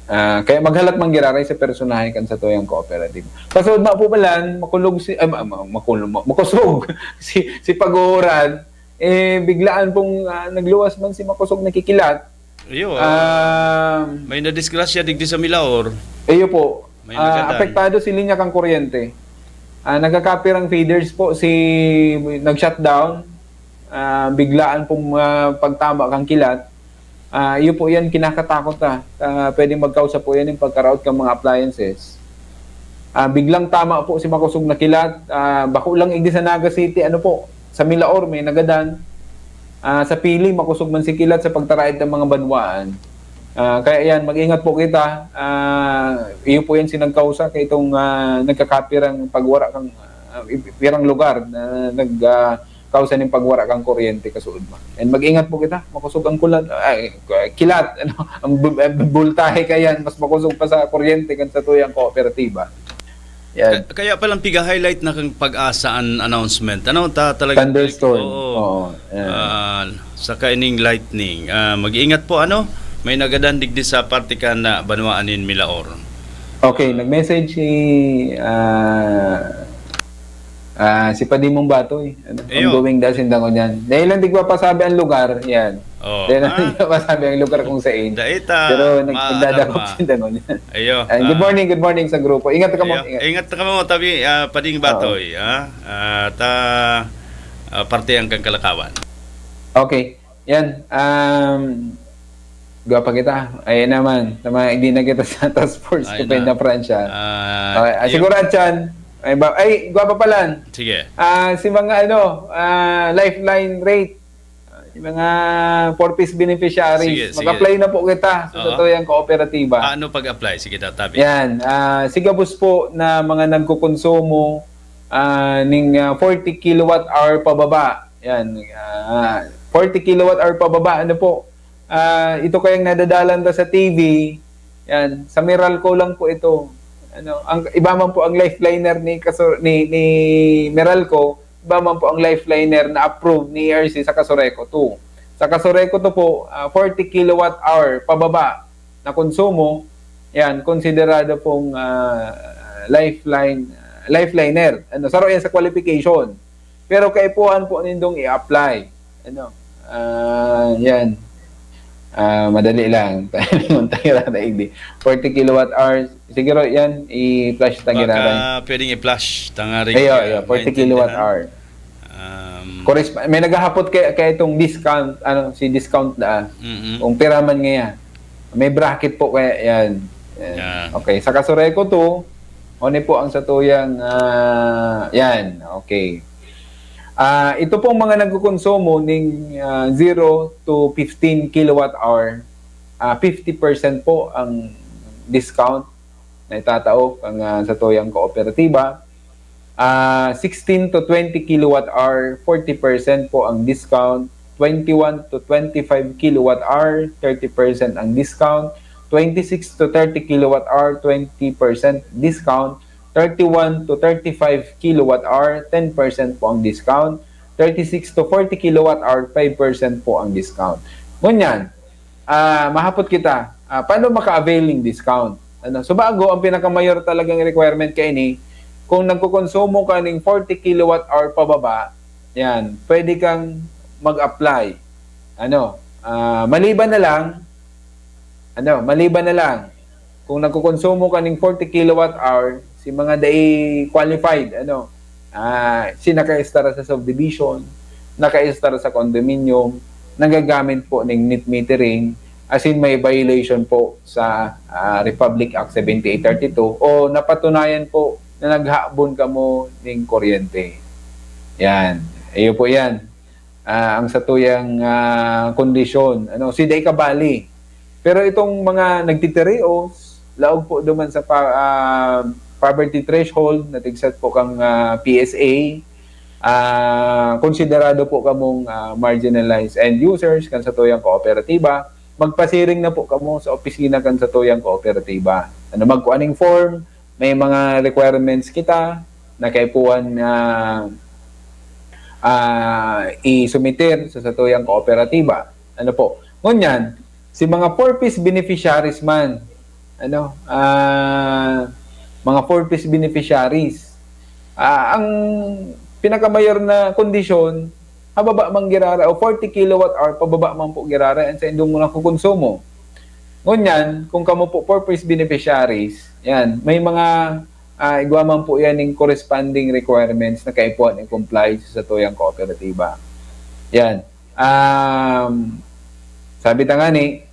Ah, kaya maghalat man giraray sa personahe kan satuyang kooperatiba. Pasod na po palan, makulog si, ay, ma-, ma-, makulog, ma-, makusog si, si Pag-uuran, eh, biglaan pong, ah, nagluwas man si Makusog na Kikilat. Iyo, ah, Ah, may nadisgrasya digdi sa Milaor. Iyo po. May Ah, nagadan. apektado si linya kang kuryente. Ah, nagkakapirang feeders po si, nag-shutdown. Ah, biglaan pong, ah, pagtama kang kilat. Ah, iyo po yan, kinakatakot na. Ah, pwedeng magkausa po yan yung pagkaraot kang mga appliances. Ah, biglang tama po si Makusog na Kilat. Ah, bako lang igdi sa Naga City, ano po, sa Milaor, may nagadan. Ah, sa Pili, makusog man si Kilat sa pagtaraid ng mga banwaan. Ah, kaya yan, mag-ingat po kita. Ah, iyo po yan sinagkausa kay itong, ah, nagkakapirang pagwara kang, ah, pirang lugar na nag, ah, kausa ning pagwara kang kuryente kasuod man. And mag-ingat po kita, makusog ang kulat, ay, kilat, ano, ang bu-, ang bultahe kayan, mas makusog pa sa kuryente kan sa tuyang kooperatiba. Yan. Ka-, kaya palang piga-highlight na kang Pag-asa an announcement. Ano, ta-, talagang Thunderstorm. Oo. Oo, yan. Ah, saka ining lightning. Ah, mag-iingat po, ano? May nagadan digdi sa parte kan, ah, banwaan nin Milaor. Okay, nag-message si, ah, ah, si Padimong Batoy. Ano? Iyo. Ongoing daw sinda ngunyan. Dahil lang di ko pasabi ang lugar, yan. Oh, Dahil lang ha? di ko pasabi ang lugar kung saan. Dahil ta, Pero nag-, maano nagdadakop ma-, sinda ngunyan. Iyo, And good ah. morning, good morning sa grupo. Ingat ka mo, Iyo. ingat. Ingat ka mo, tabi, ah, Pading Oo. Batoy, ah. Ah, ta, ah, parte ang kang Kalakawan. Okay. Yan. Um, gwapa kita. Ayan naman. Sa mga hindi na kita sa task force, Ay, Stupenda na. Francia. Ah, Okay. Ah, iyo. siguro, Chan. Ay, ba, ay, gwapa pala. Sige. Ah, si mga ano, ah, lifeline rate. Ah, yung mga four Ps beneficiaries. Sige, sige. Mag-apply na po kita sa Oo. satuyang kooperatiba. Paano pag-apply? Sige, tatabi. Yan. Ah, sigabos po na mga nagkukonsumo, ah, ning, ah, forty kilowatt hour pababa. Yan. Ah, forty kilowatt hour pababa. Ano po? Ah, ito kayang nadadalan ta sa T V. Yan. Sa Meralco lang po ito. Ano, ang iba man po ang lifeliner ni Kaso-, ni, ni Meralco, iba man po ang lifeliner na approve ni E R C sa Casureco two. Sa Casureco two po, ah, forty kilowatt hour pababa na konsumo, yan, konsiderado pong, ah, lifeline, lifeliner. Ano, saro yan sa qualification. Pero kaipuhan po nindong i-apply. Ano, ah, yan. Ah, madali lang. Tayo na igdi. Forty kilowatt hours. Siguro yan, i-flash ta Baka giraray. pwedeng i-flash, tangaring, Ayo, ah, ayo, forty kilowatt maintindihan. hour. Um, Corresp- may naghahapot kay, kay itong discount, ano, si discount na. mm-mm. Kung pira man ngayon. May bracket po kaya yan. Yan. Yan. Okay, sa Casureco two, ano po ang satuyang, ah, yan, okay. Ah, ito pong mga nagkukonsumo ning ah, zero to fifteen kilowatt hour, ah, fifty percent po ang discount na itatao ang ah, satuyang kooperatiba. Ah, sixteen to twenty kilowatt hour, forty percent po ang discount. Twenty-one to twenty-five kilowatt hour, thirty percent ang discount. Twenty-six to thirty kilowatt hour, twenty percent discount. Thirty-one to thirty-five kilowatt hour, ten percent po ang discount. Thirty-six to forty kilowatt hour, five percent po ang discount. Ngunyan, ah, mahapot kita, ah, paano maka-avail ng discount? Ano? So bago, ang pinakamayor talagang requirement kaini, kung nagkukonsumo ka ning forty kilowatt hour pababa, yan, pwede kang mag-apply. Ano? Ah, maliban na lang, ano, maliban na lang, kung nagkukonsumo ka ning forty kilowatt hour, si mga dai qualified, ano, ah, si nakaistar sa subdivision, nakaistar sa condominium, nagagamit po ning net metering, as in may violation po sa ah, Republic Act seventy-eight thirty-two o napatunayan po na naghabon kamo ning kuryente. Yan. Iyo po yan. Ah, ang satuyang ah, kondisyon. Ano, si dai kabali. Pero itong mga nagtitirios, laog po duman sa pa, ah, poverty threshold, natigsat po kang ah, P S A, ah, konsiderado po kamong ah, marginalized end users kan satuyang kooperatiba, magpasiring na po kamo sa opisina kan satuyang kooperatiba. Ano, magkuha ning form, may mga requirements kita na kaipuhan na ah, isumiter sa satuyang kooperatiba. Ano po? Ngunyan, si mga four Ps beneficiaries man, ano, ah, mga four Ps beneficiaries, ah, ang pinakamayor na kondisyon, hababa man girara o forty kilowatt hour pababa man po girara ang sa indong mga kukonsumo. Ngunyan, kung kamo po four Ps beneficiaries, yan, may mga ah, igwa man po yan yung corresponding requirements na kaipuhan i-comply sa satuyang kooperatiba. Yan. Um, sabi ta nga ni,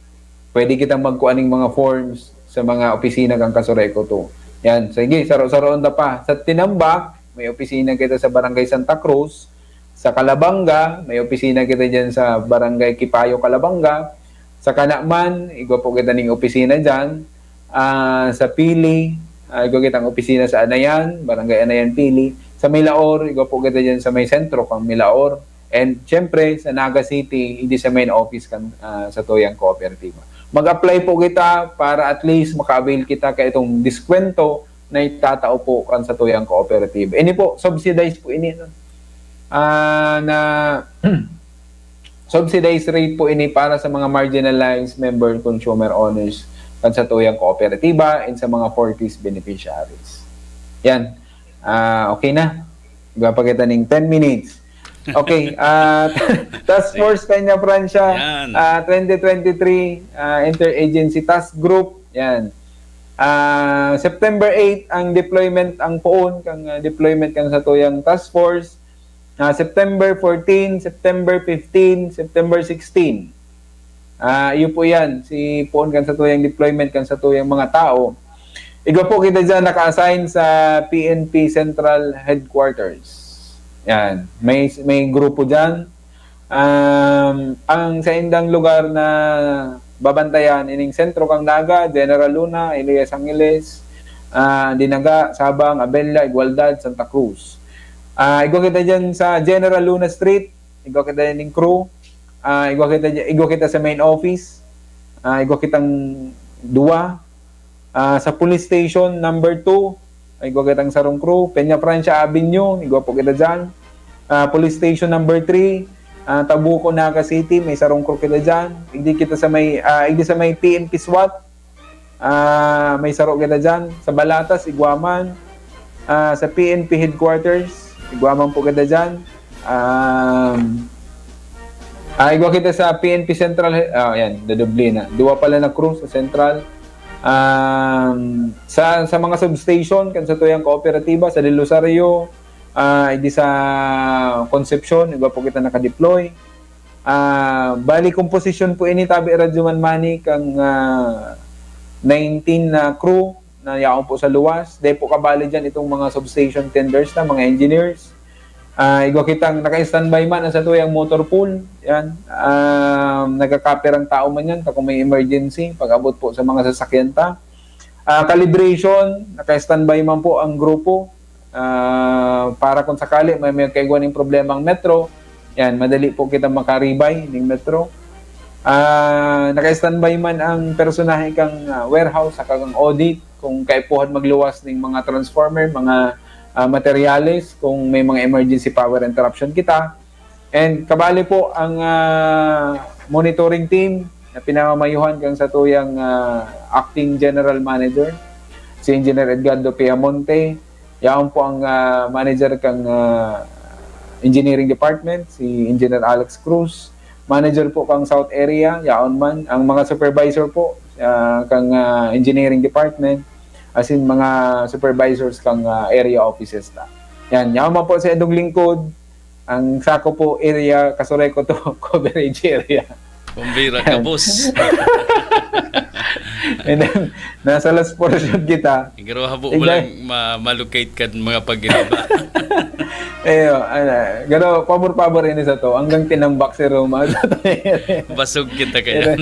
pwede kitang magkuha ning mga forms sa mga opisina kan Casureco two. Yan. Sige, saro-saroon ta pa. Sa Tinambac, may opisina kita sa Barangay Santa Cruz. Sa Calabanga, may opisina kita dyan sa Barangay Kipayo, Calabanga. Sa Canaman, igwa po kita ning opisina dyan. Ah, sa Pili, ah, igwa kitang opisina sa Anayan, Barangay Anayan, Pili. Sa Milaor, igwa po kita dyan sa may sentro kang Milaor. And syempre, sa Naga City, hindi sa main office kan ah, sa Toyang Kooperatiba. Mag-apply po kita para at least maka-avail kita kay itong diskwento na itatao po kan sa Toyang Kooperatiba. Ini po, subsidized po ini. No? Ah, na subsidized rate po ini para sa mga marginalized member consumer owners kan sa Toyang Kooperatiba and sa mga four Ps beneficiaries. Yan. Ah, okay na. Iba pa kita ning ten minutes. Okay, ah, Task Force Peña Francia, Yan. ah, twenty twenty-three ah, Interagency Task Group. Yan. Ah, September eight ang deployment, ang poon kang ah, deployment kan sa Toyang Task Force. Ah, September fourteen, September fifteen, September sixteen. Ah, iyo po yan. Si poon kan sa Toyang deployment kan sa Toyang mga tao. Igwa po kita dyan naka-assign sa P N P Central Headquarters. Yan. May, may grupo dyan. Um, ang sa indang lugar na babantayan, ining sentro kang Naga, General Luna, Elias Angeles, ah, Dinaga, Sabang, Abella, Igualdad, Santa Cruz. Ah, igwa kita dyan sa General Luna Street, igwa kita dyan ning crew, ah, igwa kita, dyan- igwa kita sa main office, ah, igwa kitang duwa, ah, sa police station number two, igwa kitang sarong crew, Peña Francia Avenue, igwa po kita dyan. Ah, police station number three, ah, Tabuco, Naga City, may sarong crew kita dyan. Igdi kita sa may, ah, igdi sa may P N P SWAT, ah, may saro kita dyan. Sa Balatas, igwa man. Ah, sa P N P headquarters, igwa man po kita dyan. Um, ah, igwa kita sa P N P Central, He- ah, yan, dadubli na. Duwa pala na crew sa Central. Um, sa, sa mga substation, kan sa Toyang Kooperatiba, sa Del Rosario, Ah, idi sa Concepcion, igwa po kita naka-deploy. Ah, bali, komposisyon po ini, tabi, Radyo Man Manny, kang, ah, nineteen na crew na yaon po sa luwas. Dai po kabali dyan itong mga substation tenders na, mga engineers. Ah, igwa kitang naka-standby man ang satuyang motor pool. Yan. Ah, nagka-copy ang tao man yan, ta kung may emergency, pag-abot po sa mga sasakyan ta. Ah, calibration, naka-standby man po ang grupo. Ah, para kung sakali may, may kaigwa ning problema ang metro, yan, madali po kita makaribay ning metro. Ah, naka-standby man ang personahe kang, ah, warehouse, saka kang audit, kung kaipuhan magluwas ning mga transformer, mga, ah, materyales, kung may mga emergency power interruption kita. And kabali po ang, ah, monitoring team na pinamamayuhan kang satuyang, ah, acting general manager, si Engineer Edgardo Piamonte. Yaon po ang, ah, manager kang, ah, engineering department, si Engineer Alex Cruz. Manager po kang South Area, yaon man. Ang mga supervisor po, ah, kang, ah, engineering department, as in mga supervisors kang, ah, area offices na. Yan, yaon man po sa indong lingkod. Ang sako po area, Casureco to, coverage area. Pambira ka, boss. And then, nasa last portion kita. Pero habo mo lang ma- malocate ka mga pag-iriba. Ayo, ano, pero pabor-pabor ini sa to. Hanggang tinambak si Roma. Basog kita kaya.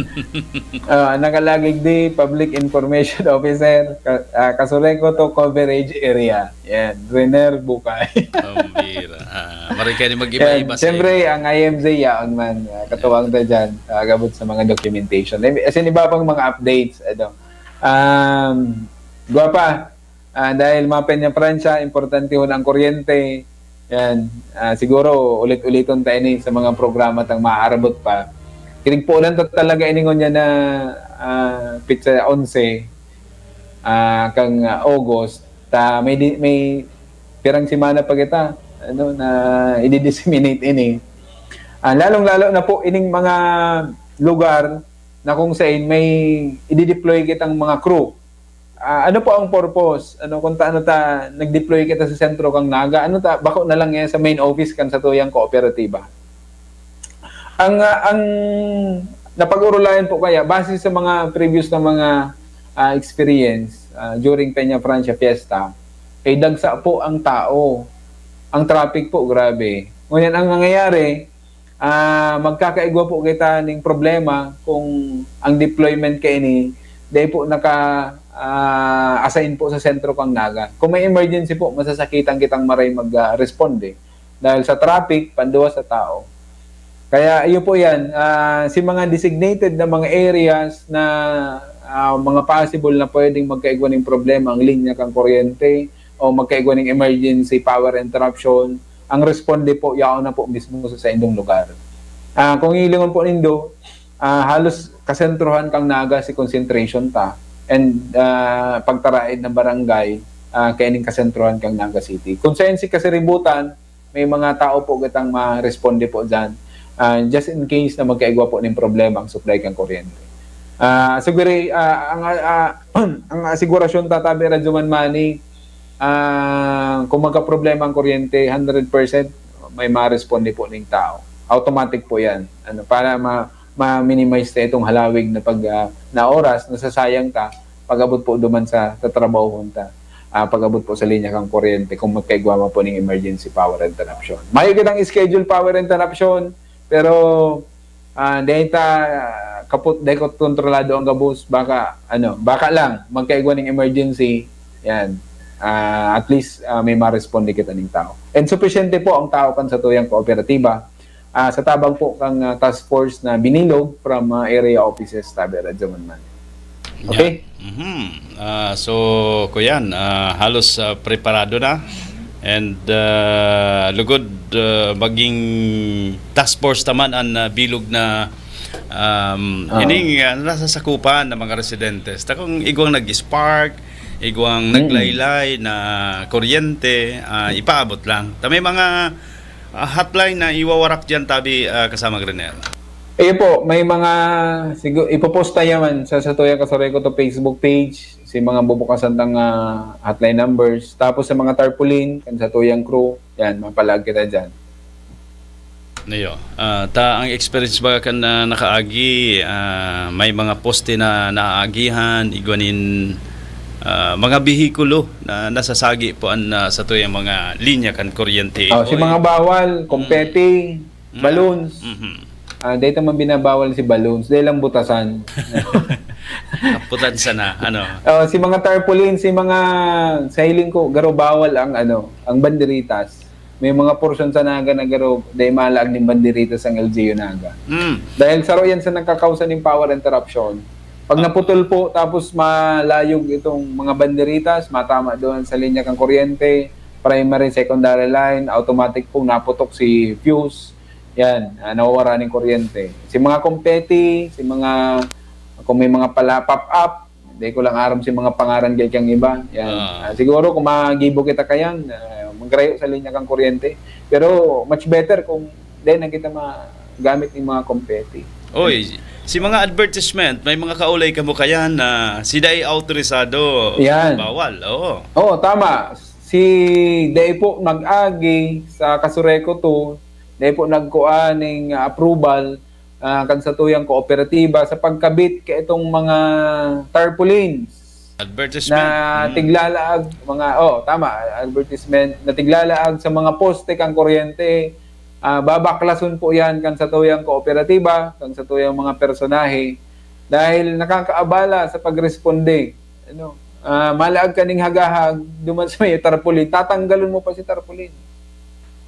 Ah, nakalagig di, Public Information Officer, ka, ah, Casureco to coverage area. Yan, Rener Bukay. Pambira. Ah, maray ka ni mag-iba-iba Yan, siyempre, ang I M Z yaon man, ah, katuwang ta dyan, ah, gabot sa mga documentation. As in, iba pang mga updates, ano. Um, gwapa, ah, dahil mga Peña Francia, importante ho ang kuryente. Yan, ah, siguro ulit-uliton tayo ni sa mga programa tang maarabot pa. Kinig po lang ta talaga ini ngunyan na, ah, pitsa onse, ah, kang, ah, August. Ta may di, may pirang semana pa kita, ano, na i-disseminate ini. Ah, lalong-lalo na po ining mga lugar na kung saan may i-deploy kitang mga crew. Ah, ano po ang purpose? Ano, kung ta, ano ta, nag-deploy kita sa sentro kang Naga, ano ta, bako na lang yan sa main office kan satuyang kooperatiba. Ang, ah, ang napag-urulayan po kaya, base sa mga previous na mga, ah, experience, ah, during Peña Francia Fiesta, ay dagsa po ang tao. Ang traffic po, grabe. Ngunyan, ang nangyayari, ah, magkakaigwa po kita ning problema kung ang deployment kaini dai po naka, ah, assign po sa sentro kang Naga. Kung may emergency po, masasakitan kitang maray mag, ah, responde. Dahil sa traffic, panduwa sa tao. Kaya iyo po yan, ah, si mga designated na mga areas na, ah, mga possible na pwedeng magkaigwa ning problema ang linya kang kuryente o magkaigwa ning emergency power interruption, ang responde po, yaon na po mismo sa saindong lugar. Ah, kung hilingon po nindo, ah, halos kasentrohan kang Naga si concentration ta. And, ah, pagtaraid na barangay, ah, kaining kasentrohan kang Naga City. Kung saan si kasiributan, may mga tao po kitang ma-responde po dyan. Ah, just in case na magkaigwa po ning problema ang supply kang kuryente. Ah, siguro, ah, ang, ah, ang asigurasyon, Tatabi Radyo Man Manny, ah, kung magkaproblema ang kuryente, hundred percent may ma-responde po ning tao. Automatic po yan. Ano, para ma-, ma-minimize ta itong halawig na pag, ah, na oras, nasasayang ta, pag-abot po duman sa tatrabahohon ta. Ah, pag-abot po sa linya kang kuryente, kung magkaigwa man po ning emergency power interruption. Mayo kitang schedule power interruption, pero, ah, dahil ta, ah, kaput, dahil ko kontrolado ang gabos, baka, ano, baka lang, magkaigwa ning emergency, yan. Ah, at least, ah, may ma-responde kita ning tao. And sufisyente po ang tao kan satuyang kooperatiba, ah, sa tabang po kang, ah, task force na binilog from, ah, area offices, Tabi Radyo Man Manny. Okay? Yeah. Mhm. Ah, so, kuyan, ah, halos, ah, preparado na. And, ah, lugod, ah, maging task force ta man an, ah, bilog na, um, Ah. ining, ah, nasasakupan ng mga residentes. Ta kung igwang nag-spark, igwang Mm. naglaylay na kuryente, ah, ipaabot lang. Ta may mga, ah, hotline na iwawarak diyan, Tabi, ah, kasama Grenel. Iyo po, may mga, sigu-, ipopost ta yaman sa, sa Toya Kasoreko to Facebook page. si mga bubukasan tang, ah, hotline numbers. Tapos sa mga tarpaulin, kan satuyang crew, yan, mapalaag kita dyan. Iyo. Ah, ta ang experience ba kan, ah, nakaagi, ah, may mga poste na naagihan, igwa nin, ah, mga behikulo na nasasagi po an, ah, satuyang mga linya kan kuryente. Oh, si Oy. mga bawal, Mm. confetti, Mm. balloons. Mhm. Ah, dahil man binabawal si balloons, dahil lang butasan. Kaputan sana, ano? Oh, si mga tarpaulin, si mga, sa hiling ko, garo bawal ang, ano, ang banderitas. May mga porsyon sa Naga na garo, dahil malaag nin banderitas ang L G U Naga. Mm. Dahil saro yan sa nagkakausa nin power interruption. Pag Ah. naputol po, tapos malayog itong mga banderitas, matama doon sa linya kang kuryente, primary, secondary line, automatic pong naputok si fuse. Yan, ah, nawawara ning kuryente. Si mga confetti, si mga, kung may mga pala, pop-up, di ko lang aram si mga pangaran kay kang iba. Yan. Ah. Ah, siguro kung magibo kita kayan, ah, magrayo sa linya kang kuryente. Pero much better kung di na kita magamit yung mga confetti. Oy, si mga advertisement, may mga kaulay kamo kayan na si dai autorisado, Yan. bawal. Oo. Oo, tama. Si dai po nag-agi sa Kasureco two, dai po nagkuha ning approval, ah, kan satuyang kooperatiba sa pagkabit ka itong mga tarpaulins Advertisement. na Mm. tiglalaag, mga, oh, tama, advertisement, na tiglalaag sa mga poste kang kuryente. Ah, babaklason po yan kan satuyang kooperatiba, kan satuyang mga personahe, dahil nakakaabala sa pagresponde. Ano, ah, malaag ka ning hagahag, duman sa may tarpaulin, tatanggalon mo pa si tarpaulin.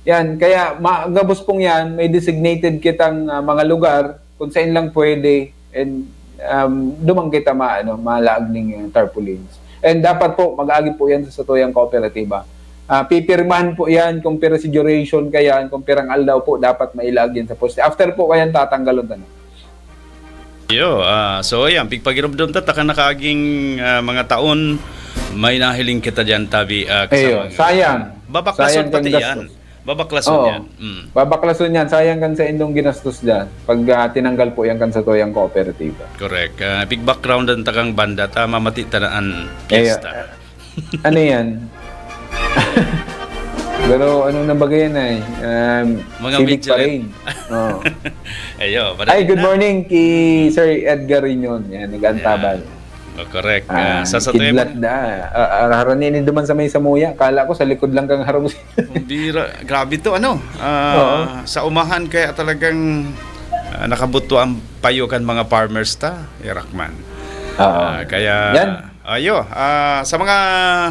Yan, kaya ma-, gabos pong yan, may designated kitang, ah, mga lugar kung saan lang pwede, and, um, duman kita ma-, ano, malaag ning, ah, tarpaulins. And dapat po, mag-agi po yan sa satuyang kooperatiba. Ah, pipirmahan po yan kung pira si duration ka yan, kung pirang aldaw po dapat mailaag yan sa poste. After po, kayan tatanggalon ta na. Yo, ah, so ayan, pigpagiromdom ta, taka nakaaging, ah, mga taon, may nahiling kita diyan, tabi, ah, Ayo, kasama nga. sayang. Babaklason Sayang pati kang yan. gastos. Babaklason Oo. yan. Mm. Babaklason yan. Sayang kan sa indong ginastos dyan. Pag, ah, tinanggal po yan kan sa tuyang kooperatiba. Correct. Ah, big background ang takang banda. Tama, mati tanaan. Ayo. Fiesta. Ano yan? Pero ano na ba yan ay? Um, Mga Civic major. Parade. Oo. Ayo, Ay, good madali na. morning kay Sir Edgar Reunion. Yan, nag-antabay. Yan. Oh, correct. Ah, Ah, sa, sa kidlat tema na. Ah, ah, harani ni duman sa may samuya. Kala ko sa likod lang kang harong. Bira. Grabe to, ano? Ah, Oo. sa umahan kaya talagang, ah, nakabutwa ang payo kan mga farmers ta, Irakman. Oo. Ah, kaya, Yan. ayo, ah, sa mga,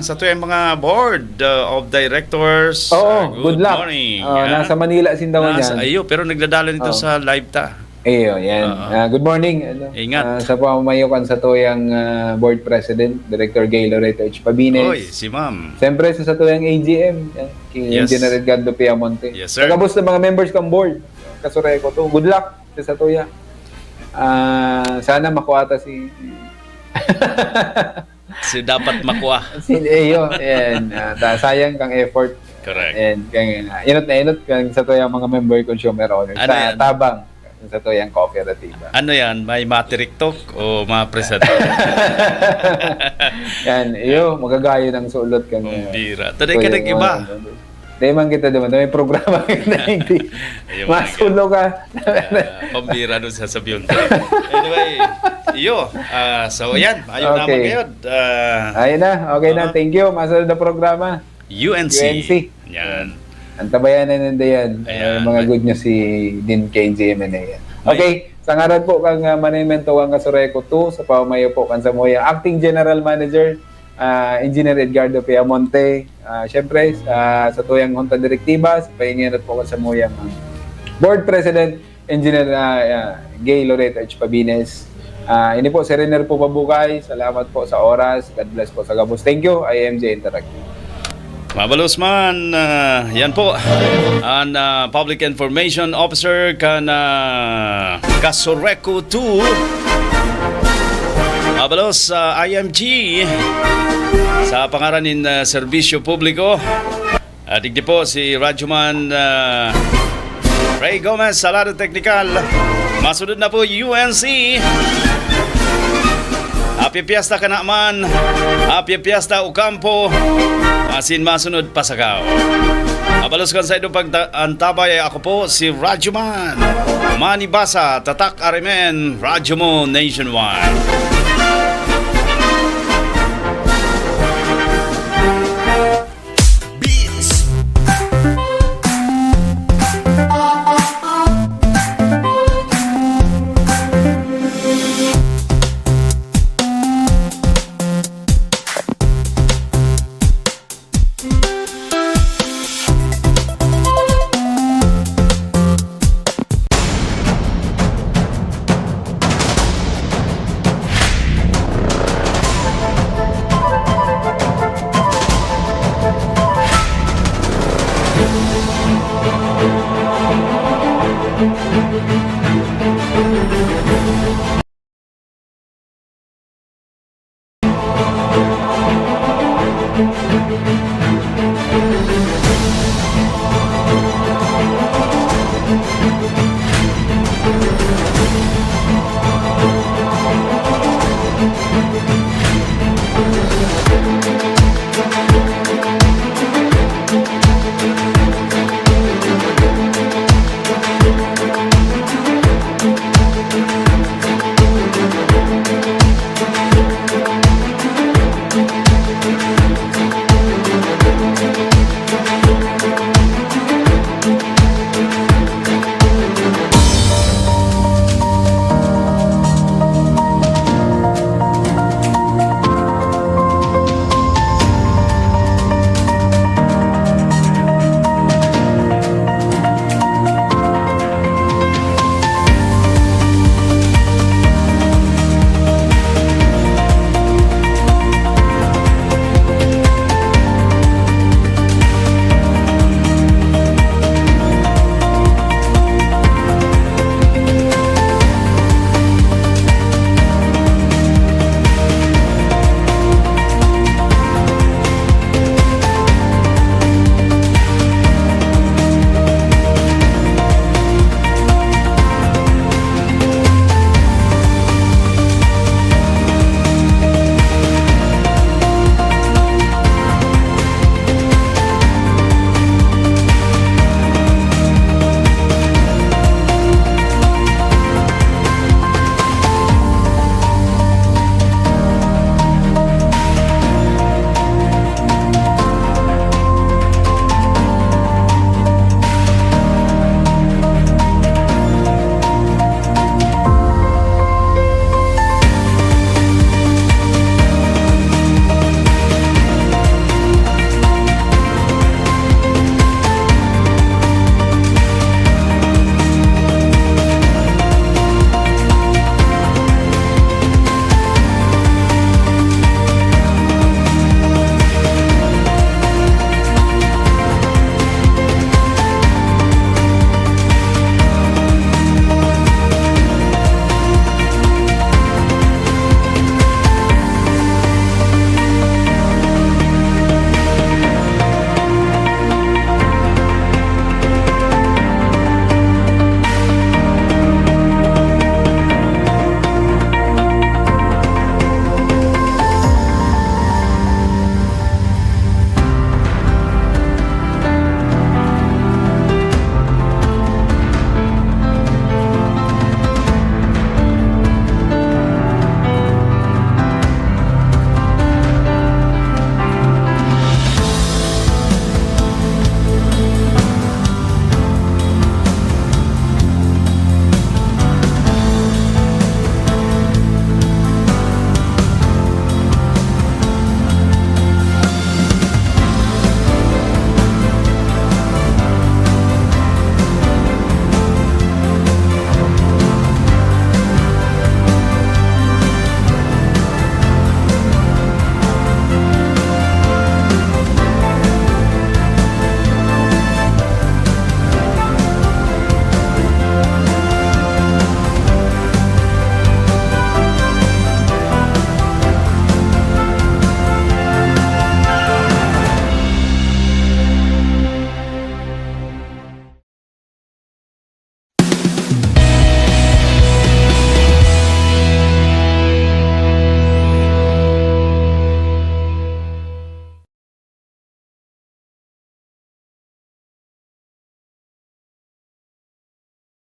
sa tuyang mga board, ah, of directors, Oo, ah, good good luck. morning, Oh, ah. nasa Manila sinda Nasa, ngunyan. ayo, pero nagdadala nito Oh. sa live ta. Iyo, yan. Oo. Ah, good morning, ano, Ingat. ah, sa pamamayo kan sa tuyang, ah, board president, Director Gay Loreto H. Pabines. Oy, si ma'am. Siyempre, sa, sa tuyang A G M, yan, kay Yes. Engineer Edgardo Piamonte. Yes, sir. Sa gabos ng mga members kang board, Kasureco two. Good luck sa, sa tuya. Ah, sana makuha ta si Si dapat makwa. Si, eh, yun, yan. Ah, ta-, sayang kang effort. Correct. And kang, ah, inot na inot kang sa tuyang mga member consumer owners. Ano Sa yan? tabang, sa tuyang kooperatiba. Ano yan? May matiriktok o mapresent? Yan, iyo, magagayo ng sulot kang, Ang ah, bira. Taday ka tuyang nag-iba. mga Di man kita duman, may programa kita, hindi. Ayun, Masulo ka. Ah, pambira nun sa sabiyon. Anyway, iyo. Ah, so, ayan. Ayun naman Okay. kayo. Ah, Ayun na, okay na. aha. Thank you. Masunod na programa. U N C. U N C. Yan. Ang tabayanan na yan. Ayan. May mga good news si Din K G M N A yan. May Okay, sa ngaran po kang, ah, Manay Mentuang Kasureco two, sa pamayo po kan Samuya Acting General Manager, ah, Engineer Edgardo Piamonte, ah, siyempre, ah, sa tuyang Junta Direktiba, sa pahinginot po kan Samuyang, ah, Board President, Engineer, ah, ah, Gay Loreto H. Pabines. Ah, ini po, si Riner po Pabukay. Salamat po sa oras. God bless po sa gabos. Thank you, I M J Interactive. Mabalos man, ah, yan po. An, ah, Public Information Officer kan, ah, Kasureco two. Mabalos sa I M G. Sa pangaran nin, ah, Serbisyo Publiko. Ah, digdi po si Radyoman, ah, Ray Gomez sa lado teknikal. Masunod na po, U N C. Happy Fiesta ka naman. Happy Fiesta, Ocampo. Asin masunod, Pasacao. Mabalos kan sa idong pagta-, antabay, ako po si Radyoman Manny Basa, Tatak R M N, Radyo Mo Nationwide. Beats.